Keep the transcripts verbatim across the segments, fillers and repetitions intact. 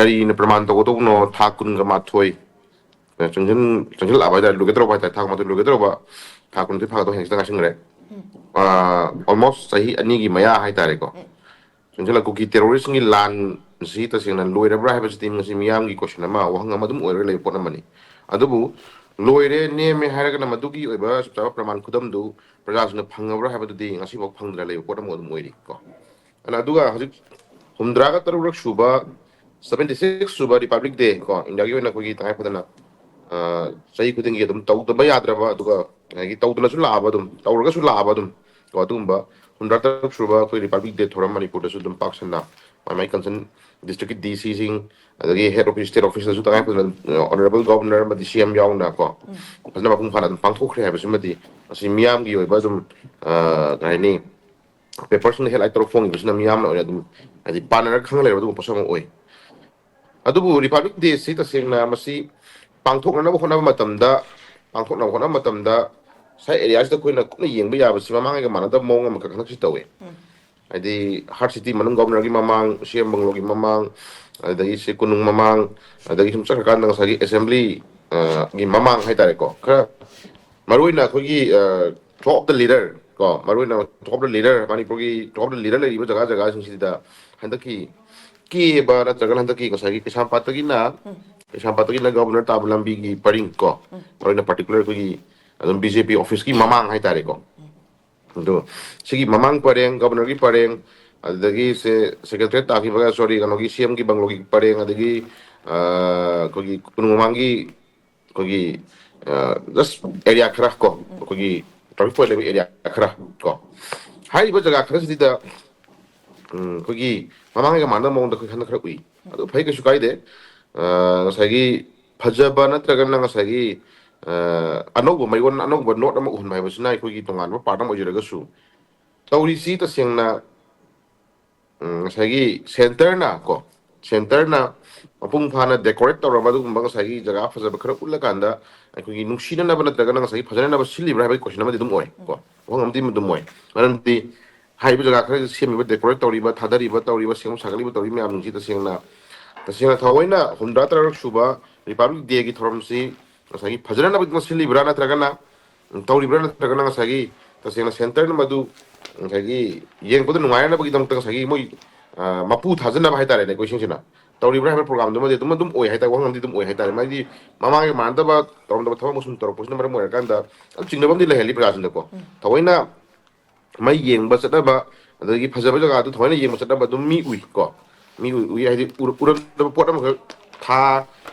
ꯀꯔꯤꯅ ꯄ꯭ꯔꯃꯥꯟ ꯇꯧꯒꯗꯧꯕꯅꯣ? ꯊꯥ ꯀꯨꯟꯒ ꯃꯥꯊꯣꯏ ꯆꯪꯁꯤꯜ ꯆꯪꯁꯤꯜꯂꯛꯑꯕ ꯍꯥꯏꯇꯥꯔꯦ, ꯂꯣꯏꯒꯗꯧꯔꯕ ꯍꯥꯏꯇꯥꯔꯦ, ꯊꯥ ꯀꯨꯟꯃꯥꯊꯣꯏ ꯂꯣꯏꯒꯗꯧꯔꯕ, ꯊꯥ ꯀꯨꯟꯃꯥꯊꯣꯏ ꯐꯥꯒꯗꯧꯕ ꯍꯌꯦꯡ ꯈꯤꯇꯪ ꯉꯥꯏꯁꯤꯟꯈ꯭ꯔꯦ꯫ ꯑꯣꯜꯃꯣꯁ ꯆꯍꯤ ꯑꯅꯤꯒꯤ ꯃꯌꯥ ꯍꯥꯏꯇꯥꯔꯦꯀꯣ꯫ ꯆꯪꯁꯤꯜꯂꯛ ꯀꯨꯀꯤ ꯇꯦꯔꯣꯔꯤꯁꯝꯒꯤ ꯂꯥꯟꯁꯤ ꯇꯁꯦꯡꯅ ꯂꯣꯏꯔꯕ꯭ꯔꯥ ꯍꯥꯏꯕꯁꯤꯗꯤ ꯉꯁꯤ ꯃꯤꯌꯥꯝꯒꯤ ꯀꯣꯏꯁꯟ ꯑꯃ, ꯋꯥꯍꯪ ꯑꯃ ꯑꯗꯨꯝ ꯑꯣꯏꯔꯒ ꯂꯩꯕ ꯄꯣꯠ ꯑꯃꯅꯤ꯫ ꯑꯗꯨꯕꯨ ꯂꯣꯏꯔꯦ, ꯅꯦꯝꯃꯦ ꯍꯥꯏꯔꯒꯅ ꯃꯗꯨꯒꯤ ꯑꯣꯏꯕ ꯆꯞ ꯆꯥꯕ ꯄ꯭ꯔꯃꯥꯟ ꯈꯨꯗꯝꯗꯨ ꯄ꯭ꯔꯖꯥꯁꯤꯡꯅ ꯐꯪꯉꯕ꯭ꯔꯥ ꯍꯥꯏꯕꯗꯨꯗꯤ ꯉꯁꯤꯐꯥꯎ ꯐꯪꯗꯅ ꯂꯩꯕ ꯄꯣꯠ ꯑꯃ ꯑꯗꯨꯝ ꯑꯣꯏꯔꯤ ꯀꯣ꯫ ꯑꯗꯨꯅ ꯑꯗꯨꯒ ꯍꯧꯖꯤꯛ ꯍꯨꯝꯗ꯭ꯔꯥꯒ ꯇꯔꯨꯛꯂꯛ ꯁꯨꯕ, seventy six ꯁꯨꯕ Republic Day ꯀꯣ, ꯏꯟꯗꯤꯌꯥꯒꯤ ꯑꯣꯏꯅ ꯑꯩꯈꯣꯏꯒꯤ ꯇꯉꯥꯏ ꯐꯗꯅ, ꯑ, ꯆꯍꯤ ꯈꯨꯗꯤꯡꯒꯤ ꯑꯗꯨꯝ ꯇꯧꯗꯕ ꯌꯥꯗ꯭ꯔꯕ, ꯑꯗꯨꯒ ꯉꯁꯥꯏꯒꯤ ꯇꯧꯗꯅꯁꯨ ꯂꯥꯛꯑꯕ, ꯑꯗꯨꯝ ꯇꯧꯔꯒꯁꯨ ꯂꯥꯛꯑꯕ ꯑꯗꯨꯝ ꯀꯣ, ꯑꯗꯨꯒꯨꯝꯕ ꯍꯨꯝꯗ꯭ꯔꯥ ꯇꯔꯨꯛ ꯁꯨꯕ ꯑꯩꯈꯣꯏ Republic Day ꯊꯧꯔꯝ ꯃꯅꯤꯄꯨꯔꯗꯁꯨ ꯑꯗꯨꯝ ꯄꯥꯛ ꯁꯟꯅ ꯃꯥꯏ ꯃꯥꯏ concern district ꯀꯤ D C ꯁꯤꯡ, ꯑꯗꯒꯤ head office, state office ꯇꯁꯨ ꯇꯉꯥꯏ ꯐꯗꯅ, ꯑ, Honourable Governor ꯑꯃꯗꯤ C M ꯌꯥꯎꯅ ꯀꯣ, ꯐꯖꯅ ꯃꯄꯨꯡ ꯐꯥꯅ ꯑꯗꯨꯝ ꯄꯥꯡꯊꯣꯛꯈ꯭ꯔꯦ ꯍꯥꯏꯕꯁꯤꯃꯗꯤ ꯃꯁꯤ ꯃꯤꯌꯥꯝꯒꯤ ꯑꯣꯏꯕ ꯑꯗꯨꯝ, ꯑ, ꯀꯩ ꯍꯥꯏꯅꯤ, ꯄꯦꯄꯔꯁꯤꯡꯗ headline ꯇꯧꯔ ꯐꯣꯡꯉꯤꯕꯁꯤꯅ ꯃꯤꯌꯥꯝꯅ ꯑꯣꯏꯅ ꯑꯗꯨꯝ, ꯍꯥꯏꯗꯤ, ꯄꯥꯟꯅꯔꯒ ꯈꯪ ꯂꯩꯔꯕ ꯑꯗꯨꯒꯨꯝꯕ ꯄꯣꯠꯁꯛ ꯑꯃ ꯑꯣꯏ꯫ ꯑꯗꯨꯕꯨ Republic Day ꯁꯤ ꯇꯁꯦꯡꯅ ꯃꯁꯤ ꯄꯥꯡꯊꯣꯛꯅꯅꯕ ꯍꯣꯠꯅꯕ ꯃꯇꯝꯗ, ꯄꯥꯡꯊꯣꯛꯅꯕ ꯍꯣꯠꯅꯕ ꯃꯇꯝꯗ ꯉꯁꯥꯏ area ꯁꯤꯗ ꯑꯩꯈꯣꯏꯅ ꯀꯨꯞꯅ ꯌꯦꯡꯕ ꯌꯥꯕꯁꯤ ꯃꯃꯥꯡꯉꯩꯒ ꯃꯥꯟꯅꯗꯕ ꯃꯑꯣꯡ ꯑꯃꯈꯛ ꯍꯟꯗꯛꯁꯤ ꯇꯧꯋꯦ꯫ ꯍꯥꯏꯗꯤ Heart City ꯃꯅꯨꯡ Governor ꯒꯤ ꯃꯃꯥꯡ, C M bungalow ꯒꯤ ꯃꯃꯥꯡ, ꯑꯗꯒꯤ ꯁꯤ ꯀꯣꯅꯨꯡ ꯃꯃꯥꯡ, ꯑꯗꯒꯤ ꯁꯨꯝ ꯆꯠꯈ꯭ꯔꯀꯥꯟꯗ ꯉꯁꯥꯏꯒꯤ Assembly, ꯑ, ꯒꯤ ꯃꯃꯥꯡ ꯍꯥꯏꯇꯥꯔꯦꯀꯣ, ꯈꯔ ꯃꯔꯨꯑꯣꯏꯅ ꯑꯩꯈꯣꯏꯒꯤ, ꯑ, top of the leader ꯀꯣ, ꯃꯔꯨꯑꯣꯏꯅ top of the leader, ꯃꯅꯤꯄꯨꯔꯒꯤ top of the leader ꯂꯩꯔꯤꯕ ꯖꯒꯥ ꯖꯒꯥꯁꯤꯡꯁꯤꯗ ꯍꯟꯗꯛꯀꯤ ꯀꯦꯕ ꯅꯠꯇ꯭ꯔꯒꯅ ꯍꯟꯗꯛꯀꯤ ꯉꯁꯥꯏꯒꯤ ꯀꯩꯁꯥꯝꯄꯥꯠꯇꯒꯤꯅ, ꯀꯩꯁꯥꯝꯄꯥꯠꯇꯒꯤꯅ Governor ꯇꯥꯕ ꯂꯝꯕꯤꯒꯤ ꯄꯔꯤꯡ ꯀꯣ, ꯃꯔꯨꯑꯣꯏꯅ particular ꯑꯩꯈꯣꯏꯒꯤ ꯑꯗꯨꯝ B J P office ꯀꯤ ꯃꯃꯥꯡ ꯍꯥꯏꯇꯥꯔꯦꯀꯣ꯫ ꯑꯗꯣ ꯁꯤꯒꯤ ꯃꯃꯥꯡ ꯄꯔꯦꯡ, Governor ꯒꯤ ꯄꯔꯦꯡ, ꯑꯗꯨꯗꯒꯤ ꯁꯦ Secretariat ꯇꯥꯈꯤꯕꯒ, sorry, ꯀꯩꯅꯣꯒꯤ C M ꯒꯤ bungalow ꯒꯤ ꯄꯔꯦꯡ, ꯑꯗꯒꯤ, ꯑ, ꯑꯩꯈꯣꯏꯒꯤ ꯀꯣꯅꯨꯡ ꯃꯃꯥꯡꯒꯤ ꯑꯩꯈꯣꯏꯒꯤ, ꯑ, just area ꯈꯔ ꯀꯣ, ꯑꯩꯈꯣꯏꯒꯤ traffic point ꯂꯩꯕ area ꯈꯔ ꯀꯣ, ꯍꯥꯏꯔꯤꯕ ꯖꯒꯥ ꯈꯔꯁꯤꯗ, ꯎꯝ, ꯑꯩꯈꯣꯏꯒꯤ ꯃꯃꯥꯡꯒ ꯃꯥꯟꯅꯕ ꯃꯑꯣꯡꯗ ꯑꯩꯈꯣꯏ ꯍꯟꯗꯛ ꯈꯔ ꯎꯏ꯫ ꯑꯗꯨ ꯐꯩ, ꯀꯩꯁꯨ ꯀꯥꯏꯗꯦ꯫ ꯑ, ꯉꯁꯥꯏꯒꯤ ꯐꯖꯕ ꯅꯠꯇ꯭ꯔꯒꯅ ꯉꯁꯥꯏꯒꯤ, ꯑ, ꯑꯅꯧꯕ ꯃꯌꯣꯟ, ꯑꯅꯧꯕ ꯅꯣꯠ ꯑꯃ ꯎꯍꯟꯕ ꯍꯥꯏꯕꯁꯤꯅ ꯑꯩꯈꯣꯏꯒꯤ ꯇꯣꯉꯥꯟꯕ part ꯑꯃ ꯑꯣꯏꯖꯔꯒꯁꯨ, ꯇꯧꯔꯤꯁꯤ ꯇꯁꯦꯡꯅ, ꯎꯝ, ꯉꯁꯥꯏꯒꯤ centre ꯅ ꯀꯣ, centre ꯅ ꯃꯄꯨꯡ ꯐꯥꯅ decorate ꯇꯧꯔꯕ ꯑꯗꯨꯒꯨꯝꯕ ꯉꯁꯥꯏꯒꯤ ꯖꯒꯥ ꯐꯖꯕ ꯈꯔ ꯎꯠꯂꯀꯥꯟꯗ ꯑꯩꯈꯣꯏꯒꯤ ꯅꯨꯡꯁꯤꯅꯅꯕ ꯅꯠꯇ꯭ꯔꯒꯅ ꯉꯁꯥꯏꯒꯤ ꯐꯖꯅꯅꯕ ꯁꯤꯜꯂꯤꯕ꯭ꯔꯥ ꯍꯥꯏꯕꯒꯤ question ꯑꯃꯗꯤ ꯑꯗꯨꯝ ꯑꯣꯏ ꯀꯣ, ꯋꯥꯍꯪ ꯑꯃꯗꯤ ꯑꯗꯨꯝ ꯑꯣꯏ꯫ ꯃꯔꯝꯗꯤ ꯍꯥꯏꯔꯤꯕ ꯖꯒꯥ ꯈꯔ ꯁꯦꯝꯃꯤꯕ, decorate ꯇꯧꯔꯤꯕ, ꯊꯥꯗꯔꯤꯕ, ꯇꯧꯔꯤꯕ, ꯁꯦꯝ ꯁꯥꯒꯠꯂꯤꯕ, ꯇꯧꯔꯤꯕ ꯃꯌꯥꯝꯁꯤꯡꯁꯤ ꯇꯁꯦꯡꯅ ꯇꯁꯦꯡꯅ ꯊꯑꯣꯏꯅ ꯍꯨꯝꯗ꯭ꯔꯥ ꯇꯔꯨꯛ ꯁꯨꯕ Republic Day ꯒꯤ ꯊꯧꯔꯝꯁꯤ ꯉꯁꯥꯏꯒꯤ ꯐꯖꯅꯅꯕꯒꯤꯗꯃꯛ ꯁꯤꯜꯂꯤꯕ꯭ꯔꯥ, ꯅꯠꯇ꯭ꯔꯒꯅ ꯇꯧꯔꯤꯕ꯭ꯔꯥ, ꯅꯠꯇ꯭ꯔꯒꯅ ꯉꯁꯥꯏꯒꯤ ꯇꯁꯦꯡꯅ centre ꯅ ꯃꯗꯨ ꯉꯁꯥꯏꯒꯤ ꯌꯦꯡꯕꯗ ꯅꯨꯡꯉꯥꯏꯅꯕꯒꯤꯗꯃꯛꯇ ꯉꯁꯥꯏꯒꯤ ꯃꯣꯏ, ꯑ, ꯃꯄꯨ ꯊꯥꯖꯅꯕ ꯍꯥꯏꯇꯥꯔꯦꯅꯦ, ꯑꯩꯈꯣꯏꯁꯤꯡꯁꯤꯅ ꯇꯧꯔꯤꯕ꯭ꯔꯥ ꯍꯥꯏꯕ program ꯗꯨꯃꯗꯤ ꯑꯗꯨꯝ, ꯑꯗꯨꯝ ꯑꯣꯏ ꯍꯥꯏꯇꯥꯔꯦ, ꯋꯥꯍꯪ ꯑꯃꯗꯤ ꯑꯗꯨꯝ ꯑꯣꯏ ꯍꯥꯏꯇꯥꯔꯦ꯫ ꯃꯥꯗꯤ ꯃꯃꯥꯡꯒꯤ ꯃꯥꯟꯅꯗꯕ ꯇꯧꯔꯝꯗꯕ ꯊꯕꯛ ꯑꯃ ꯁꯨꯝ ꯇꯧꯔꯛꯄꯁꯤꯅ ꯃꯔꯝ ꯑꯣꯏꯔꯀꯥꯟꯗ ꯑꯗꯨꯝ ꯆꯤꯡꯅꯕ ꯑꯃꯗꯤ ꯂꯩꯍꯜꯂꯤ ꯄ꯭ꯔꯖꯥꯁꯤꯡꯗꯀꯣ꯫ ꯎꯝ꯫ ꯊꯑꯣꯏꯅ ꯃꯩ ꯌꯦꯡꯕ ꯆꯠꯅꯕ, ꯑꯗꯒꯤ ꯐꯖꯕ ꯖꯒꯥꯗꯨ ꯊꯑꯣꯏꯅ ꯌꯦꯡꯕ ꯆꯠꯅꯕ ꯑꯗꯨꯝ ꯃꯤ ꯎꯏ ꯀꯣ꯫ ꯃꯤ ꯎꯏ, ꯎꯏ ꯍꯥꯏꯗꯤ ꯎꯔ-, ꯎꯔꯝꯗꯕ ꯄꯣꯠ ꯑꯃꯈꯛ ꯊꯥ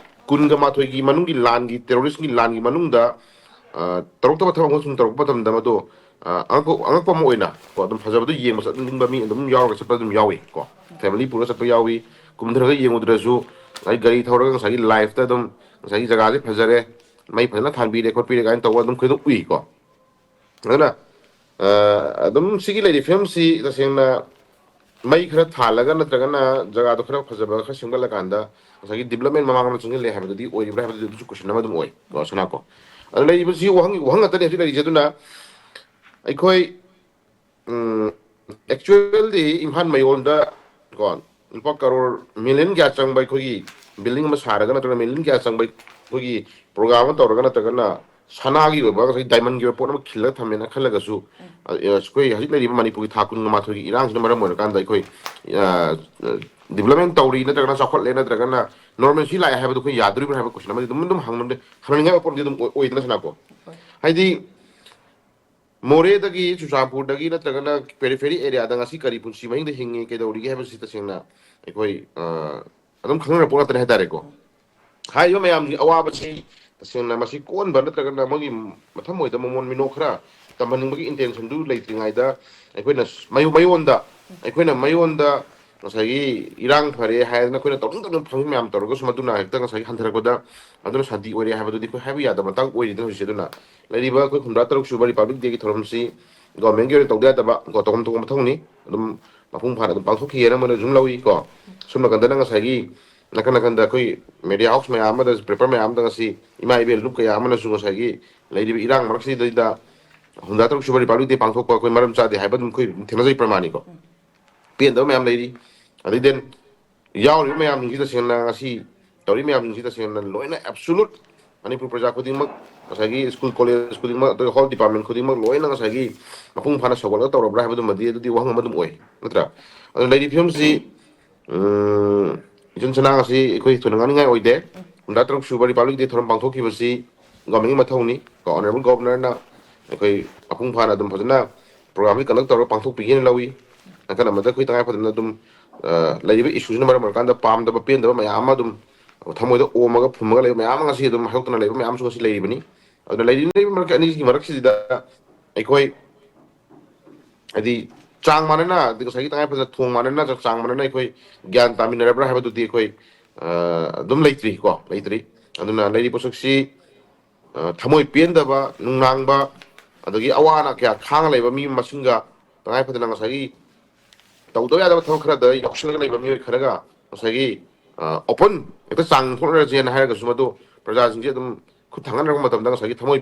ꯀꯨꯟꯒ ꯃꯥꯊꯣꯏꯒꯤ ꯃꯅꯨꯡꯒꯤ ꯂꯥꯟꯒꯤ, terrorist ꯀꯤ ꯂꯥꯟꯒꯤ ꯃꯅꯨꯡꯗ, ꯑ, ꯇꯧꯔꯛꯇꯕ ꯊꯕꯛ ꯑꯃ ꯁꯨꯝ ꯇꯧꯔꯛꯄ ꯃꯇꯝꯗ ꯃꯗꯨ, ꯑ, ꯑꯉꯛꯄ, ꯑꯉꯛꯄ ꯑꯃ ꯑꯣꯏꯅ ꯀꯣ, ꯑꯗꯨꯝ ꯐꯖꯕꯗꯨ ꯌꯦꯡꯕ ꯆꯠꯅꯤꯡꯕ ꯃꯤ ꯑꯗꯨꯝ ꯌꯥꯎꯔꯒ ꯆꯠꯄ ꯑꯗꯨꯝ ꯌꯥꯎꯏ ꯀꯣ꯫ Family ꯄꯨꯔꯒ ꯆꯠꯄ ꯌꯥꯎꯏ, ꯀꯨꯝꯊꯔꯒ ꯌꯦꯡꯉꯨꯗ꯭ꯔꯁꯨ ꯉꯁꯥꯏ ꯒꯥꯔꯤ ꯊꯧꯔꯒ ꯉꯁꯥꯏꯒꯤ live ꯇ ꯑꯗꯨꯝ ꯉꯁꯥꯏꯒꯤ ꯖꯒꯥꯁꯦ ꯐꯖꯔꯦ, ꯃꯩ ꯐꯖꯅ ꯊꯥꯟꯕꯤꯔꯦ ꯈꯣꯠꯄꯤꯔꯦ ꯀꯥꯏꯅ ꯇꯧꯕ ꯑꯗꯨꯝ ꯑꯩꯈꯣꯏ ꯑꯗꯨꯝ ꯎꯏꯀꯣ꯫ ꯑꯗꯨꯅ, ꯑ, ꯑꯗꯨꯝ ꯁꯤꯒꯤ ꯂꯩꯔꯤꯕ ꯐꯤꯕꯝꯁꯤ ꯇꯁꯦꯡꯅ ꯃꯩ ꯈꯔ ꯊꯥꯜꯂꯒ ꯅꯠꯇ꯭ꯔꯒꯅ ꯖꯒꯥꯗꯣ ꯈꯔ ꯐꯖꯕ ꯈꯔ ꯁꯦꯝꯒꯠꯂꯀꯥꯟꯗ ꯉꯁꯥꯏꯒꯤ development ꯃꯃꯥꯡꯗ ꯆꯪꯁꯤꯜꯂꯦ ꯍꯥꯏꯕꯗꯨꯗꯤ ꯑꯣꯏꯔꯤꯕ꯭ꯔꯥ ꯍꯥꯏꯕꯗꯨꯗꯤ ꯑꯗꯨꯁꯨ question ꯑꯃ ꯑꯗꯨꯝ ꯑꯣꯏ ꯀꯣ, ꯁꯅꯥ ꯀꯣ꯫ ꯑꯗꯨ ꯂꯩꯔꯤꯕꯁꯤ ꯋꯥꯍꯪ, ꯋꯥꯍꯪ ꯉꯥꯛꯇꯅꯤ ꯍꯧꯖꯤꯛ ꯂꯩꯔꯤꯁꯦ꯫ ꯑꯗꯨꯅ ꯑꯩꯈꯣꯏ, ꯎꯝ, actually ꯏꯝꯐꯥꯜ ꯃꯌꯣꯟꯗ ꯀꯣ, ꯂꯨꯄꯥ ꯀꯔꯣꯔ million ꯀꯌꯥ ꯆꯪꯕ ꯑꯩꯈꯣꯏꯒꯤ building ꯑꯃ ꯁꯥꯔꯒ ꯅꯠꯇ꯭ꯔꯒ million ꯀꯌꯥ ꯆꯪꯕ ꯑꯩꯈꯣꯏꯒꯤ program ꯑꯃ ꯇꯧꯔꯒ ꯅꯠꯇ꯭ꯔꯒꯅ ꯁꯅꯥꯒꯤ ꯑꯣꯏꯕ ꯉꯁꯥꯏ diamond ꯒꯤ ꯑꯣꯏꯕ ꯄꯣꯠ ꯑꯃ ꯈꯤꯜꯂꯒ ꯊꯝꯃꯦꯅ ꯈꯜꯂꯒꯁꯨ, ꯑ, ꯑꯩꯈꯣꯏ ꯍꯧꯖꯤꯛ ꯂꯩꯔꯤꯕ ꯃꯅꯤꯄꯨꯔꯒꯤ ꯊꯥ ꯀꯨꯟꯒ ꯃꯥꯊꯣꯏꯒꯤ ꯏꯔꯥꯡꯁꯤꯅ ꯃꯔꯝ ꯑꯣꯏꯔꯀꯥꯟꯗ ꯑꯩꯈꯣꯏ, ꯑ, development ꯇꯧꯔꯤ ꯅꯠꯇ꯭ꯔꯒꯅ ꯆꯥꯎꯈꯠꯂꯦ ꯅꯠꯇ꯭ꯔꯒꯅ normalcy ꯂꯥꯛꯑꯦ ꯍꯥꯏꯕꯗꯣ ꯑꯩꯈꯣꯏ ꯌꯥꯗꯣꯔꯤꯕ꯭ꯔꯥ ꯍꯥꯏꯕ question ꯑꯃꯗꯤ ꯑꯗꯨꯝ, ꯑꯗꯨꯝ ꯍꯪꯅꯤꯡꯉꯥꯏ ꯄꯣꯠꯇꯤ ꯑꯗꯨꯝ ꯑꯣꯏ-, ꯑꯣꯏꯗꯅ ꯁꯅꯥꯀꯣ꯫ ꯍꯣꯏ꯫ ꯍꯥꯏꯗꯤ ꯃꯣꯔꯦꯗꯒꯤ ꯆꯨꯔꯆꯥꯟꯄꯨꯔꯗꯒꯤ ꯅꯠꯇ꯭ꯔꯒꯅ periphery area ꯗ ꯉꯁꯤ ꯀꯔꯤ ꯄꯨꯟꯁꯤ ꯃꯍꯤꯡꯗ ꯍꯤꯡꯉꯤ, ꯀꯩꯗꯧꯔꯤꯒꯦ ꯍꯥꯏꯕꯁꯤ ꯇꯁꯦꯡꯅ ꯑꯩꯈꯣꯏ, ꯑ, ꯑꯗꯨꯝ ꯈꯪꯅꯔꯕ ꯄꯣꯠ ꯉꯥꯛꯇꯅꯤ ꯍꯥꯏꯇꯥꯔꯦꯀꯣ꯫ ꯍꯥꯏꯔꯤꯕ ꯃꯌꯥꯝꯁꯤ ꯑꯋꯥꯕꯁꯤ ꯇꯁꯦꯡꯅ ꯃꯁꯤ ꯀꯣꯛꯍꯟꯕ ꯅꯠꯇ꯭ꯔꯒꯅ ꯃꯣꯏꯒꯤ ꯃꯊꯝ ꯑꯣꯏꯗ ꯃꯃꯣꯟ ꯃꯤꯅꯣꯛ ꯈꯔ ꯇꯝꯍꯟꯅꯤꯡꯕꯒꯤ intention ꯗꯨ ꯂꯩꯇ꯭ꯔꯤꯉꯩꯗ ꯑꯩꯈꯣꯏꯅ ꯃꯌꯣ-, ꯃꯌꯣꯟꯗ, ꯑꯩꯈꯣꯏꯅ ꯃꯌꯣꯟꯗ ꯉꯁꯥꯏꯒꯤ ꯏꯔꯥꯡ ꯐꯔꯦ ꯍꯥꯏꯗꯅ ꯑꯩꯈꯣꯏꯅ ꯇꯧꯅꯤꯡ ꯇꯧꯅꯤꯡ ꯐꯪꯁꯟ ꯃꯌꯥꯝ ꯇꯧꯔꯒꯁꯨ ꯃꯗꯨꯅ ꯍꯦꯛꯇ ꯉꯁꯥꯏꯒꯤ ꯍꯟꯊꯔꯛꯄꯗ ꯑꯗꯨꯅ ꯁꯥꯟꯇꯤ ꯑꯣꯏꯔꯦ ꯍꯥꯏꯕꯗꯨꯗꯤ ꯑꯩꯈꯣꯏ ꯍꯥꯏꯕ ꯌꯥꯗꯕ ꯃꯇꯥꯡ ꯑꯣꯏꯔꯤꯗꯅ ꯍꯧꯖꯤꯛꯁꯦ꯫ ꯑꯗꯨꯅ ꯂꯩꯔꯤꯕ ꯑꯩꯈꯣꯏ ꯍꯨꯝꯗ꯭ꯔꯥ ꯇꯔꯨꯛ ꯁꯨꯕ Republic Day ꯒꯤ ꯊꯧꯔꯝꯁꯤ government ꯀꯤ ꯑꯣꯏꯅ ꯇꯧꯗ ꯌꯥꯗꯕ ꯀꯣ, ꯇꯧꯐꯝ ꯊꯣꯛꯄ ꯃꯊꯧꯅꯤ꯫ ꯑꯗꯨꯝ ꯃꯄꯨꯡ ꯐꯥꯅ ꯑꯗꯨꯝ ꯄꯥꯡꯊꯣꯛꯈꯤꯑꯅ ꯃꯣꯏꯅ ꯑꯗꯨꯝ ꯂꯧꯏ ꯀꯣ꯫ ꯁꯣꯝ ꯅꯥꯀꯟꯗꯅ ꯉꯁꯥꯏꯒꯤ ꯅꯥꯀꯟ ꯅꯥꯀꯟꯗ ꯑꯩꯈꯣꯏ media house ꯃꯌꯥꯝ ꯑꯃꯗ, paper ꯃꯌꯥꯝ ꯑꯃꯗ ꯉꯁꯤ ꯏꯃꯥ ꯏꯕꯦꯜ group ꯀꯌꯥ ꯑꯃꯅꯁꯨ ꯉꯁꯥꯏꯒꯤ ꯂꯩꯔꯤꯕ ꯏꯔꯥꯡ ꯃꯔꯛꯁꯤꯗꯩꯗ ꯍꯨꯝꯗ꯭ꯔꯥ ꯇꯔꯨꯛ ꯁꯨꯕ Republic Day ꯄꯥꯡꯊꯣꯛꯄ ꯑꯩꯈꯣꯏ ꯃꯔꯝ ꯆꯥꯗꯦ ꯍꯥꯏꯕ ꯑꯗꯨꯝ ꯑꯩꯈꯣꯏ ꯊꯦꯡꯅꯖꯩ ꯄ꯭ꯔꯃꯥꯟꯅꯤꯀꯣ꯫ ꯄꯦꯟꯗꯕ ꯃꯌꯥꯝ ꯂꯩꯔꯤ꯫ ꯑꯗꯩ then ꯌꯥꯎꯔꯤꯕ ꯃꯌꯥꯝꯁꯤꯡꯁꯤ ꯇꯁꯦꯡꯅ, ꯉꯁꯤ ꯇꯧꯔꯤꯕ ꯃꯌꯥꯝꯁꯤꯡꯁꯤ ꯇꯁꯦꯡꯅ ꯂꯣꯏꯅ absolute ꯃꯅꯤꯄꯨꯔ ꯄ꯭ꯔꯖꯥ ꯈꯨꯗꯤꯡꯃꯛ, ꯉꯁꯥꯏꯒꯤ ꯁ꯭ꯀꯨꯜ ꯀꯣꯂꯦꯖ ꯈꯨꯗꯤꯡꯃꯛ, ꯑꯗꯨꯒ ꯍꯣꯜ ꯗꯤꯄꯥꯔꯠꯃꯦꯟ ꯈꯨꯗꯤꯡꯃꯛ ꯂꯣꯏꯅ ꯉꯁꯥꯏꯒꯤ ꯃꯄꯨꯡ ꯐꯥꯅ ꯁꯧꯒꯠꯂꯒ ꯇꯧꯔꯕ꯭ꯔꯥ ꯍꯥꯏꯕꯗꯨꯃꯗꯤ ꯑꯗꯨꯗꯤ ꯋꯥꯍꯪ ꯑꯃ ꯑꯗꯨꯝ ꯑꯣꯏ, ꯅꯠꯇ꯭ꯔꯥ? ꯑꯗꯨꯅ ꯂꯩꯔꯤꯕ ꯐꯤꯕꯝꯁꯤ, ꯎꯝ, ꯏꯆꯟ ꯁꯅꯥ, ꯉꯁꯤ ꯑꯩꯈꯣꯏ ꯊꯣꯏꯅ ꯉꯥꯡꯅꯤꯡꯉꯥꯏ ꯑꯣꯏꯗꯦ꯫ ꯍꯨꯝꯗ꯭ꯔꯥ ꯇꯔꯨꯛ ꯁꯨꯕ ꯔꯤꯄꯕ꯭ꯂꯤꯛ ꯗꯦ ꯊꯧꯔꯝ ꯄꯥꯡꯊꯣꯛꯈꯤꯕꯁꯤ ꯒꯣꯔꯃꯦꯟꯒꯤ ꯃꯊꯧꯅꯤ꯫ ꯀꯣ, ꯑꯣꯅꯔꯦꯕꯜ ꯒꯣꯕꯔꯅꯔꯅ ꯑꯩꯈꯣꯏ ꯃꯄꯨꯡ ꯐꯥꯅ ꯑꯗꯨꯝ ꯐꯖꯅ ꯄ꯭ꯔꯣꯒ꯭ꯔꯥꯝꯁꯤ ꯀꯟꯗꯛ ꯇꯧꯔꯒ ꯄꯥꯡꯊꯣꯛꯄꯤꯒꯦꯅ ꯂꯧꯏ꯫ ꯅꯥꯀꯟ ꯑꯃꯗ ꯑꯩꯈꯣꯏ ꯇꯉꯥꯏ ꯐꯗꯅ ꯑꯗꯨꯝ, ꯑ, ꯂꯩꯔꯤꯕ ꯏꯁꯨꯁꯤꯅ ꯃꯔꯝ ꯑꯣꯏꯔꯀꯥꯟꯗ ꯄꯥꯝꯗꯕ, ꯄꯦꯟꯗꯕ ꯃꯌꯥꯝ ꯑꯃ ꯑꯗꯨꯝ ꯊꯃꯣꯏꯗ ꯑꯣꯝꯃꯒ ꯐꯨꯝꯃꯒ ꯂꯩꯕ ꯃꯌꯥꯝ ꯑꯃ ꯉꯁꯤ ꯑꯗꯨꯝ ꯍꯥꯏꯗꯣꯛꯇꯅ ꯂꯩꯕ ꯃꯌꯥꯝ ꯑꯃꯁꯨ ꯉꯁꯤ ꯂꯩꯔꯤꯕꯅꯤ꯫ ꯑꯗꯨꯅ ꯂꯩꯔꯤꯕ ꯃꯔꯛ ꯑꯅꯤꯁꯤꯒꯤ ꯃꯔꯛꯁꯤꯗ ꯑꯩꯈꯣꯏ ꯍꯥꯏꯗꯤ ꯆꯥꯡ ꯃꯥꯟꯅꯅ, ꯑꯗꯩ ꯉꯁꯥꯏꯒꯤ ꯇꯉꯥꯏ ꯐꯗꯅ ꯊꯣꯡ ꯃꯥꯟꯅꯅ, ꯆꯥꯡ ꯃꯥꯟꯅꯅ ꯑꯩꯈꯣꯏ ꯒ꯭ꯌꯥꯟ ꯇꯥꯃꯤꯟꯅꯔꯕ꯭ꯔꯥ ꯍꯥꯏꯕꯗꯨꯗꯤ ꯑꯩꯈꯣꯏ, ꯑ, ꯑꯗꯨꯝ ꯂꯩꯇ꯭ꯔꯤ ꯀꯣ, ꯂꯩꯇ꯭ꯔꯤ꯫ ꯑꯗꯨꯅ ꯂꯩꯔꯤꯕ ꯄꯣꯠꯁꯛꯁꯤ, ꯑ, ꯊꯃꯣꯏ ꯄꯦꯟꯗꯕ, ꯅꯨꯡꯅꯥꯡꯕ, ꯑꯗꯒꯤ ꯑꯋꯥ ꯑꯅꯥ ꯀꯌꯥ ꯈꯥꯡꯉ ꯂꯩꯕ ꯃꯤ ꯃꯁꯤꯡꯒ ꯇꯉꯥꯏ ꯐꯗꯅ ꯉꯁꯥꯏꯒꯤ ꯇꯧꯗꯕ ꯌꯥꯗꯕ ꯊꯕꯛ ꯈꯔꯗ ꯌꯥꯎꯁꯜꯂꯒ ꯂꯩꯕ ꯃꯤꯑꯣꯏ ꯈꯔꯒ ꯉꯁꯥꯏꯒꯤ, ꯑ, ꯑꯣꯄꯟ ꯍꯦꯛꯇ ꯆꯥꯡ ꯊꯣꯛꯅꯔꯁꯦꯅ ꯍꯥꯏꯔꯒꯁꯨ ꯃꯗꯨ ꯄ꯭ꯔꯖꯥꯁꯤꯡꯁꯦ ꯑꯗꯨꯝ ꯈꯨꯠ ꯊꯥꯡꯒꯠꯅꯔꯛꯄ ꯃꯇꯝꯗ ꯉꯁꯥꯏꯒꯤ ꯊꯃꯣꯏ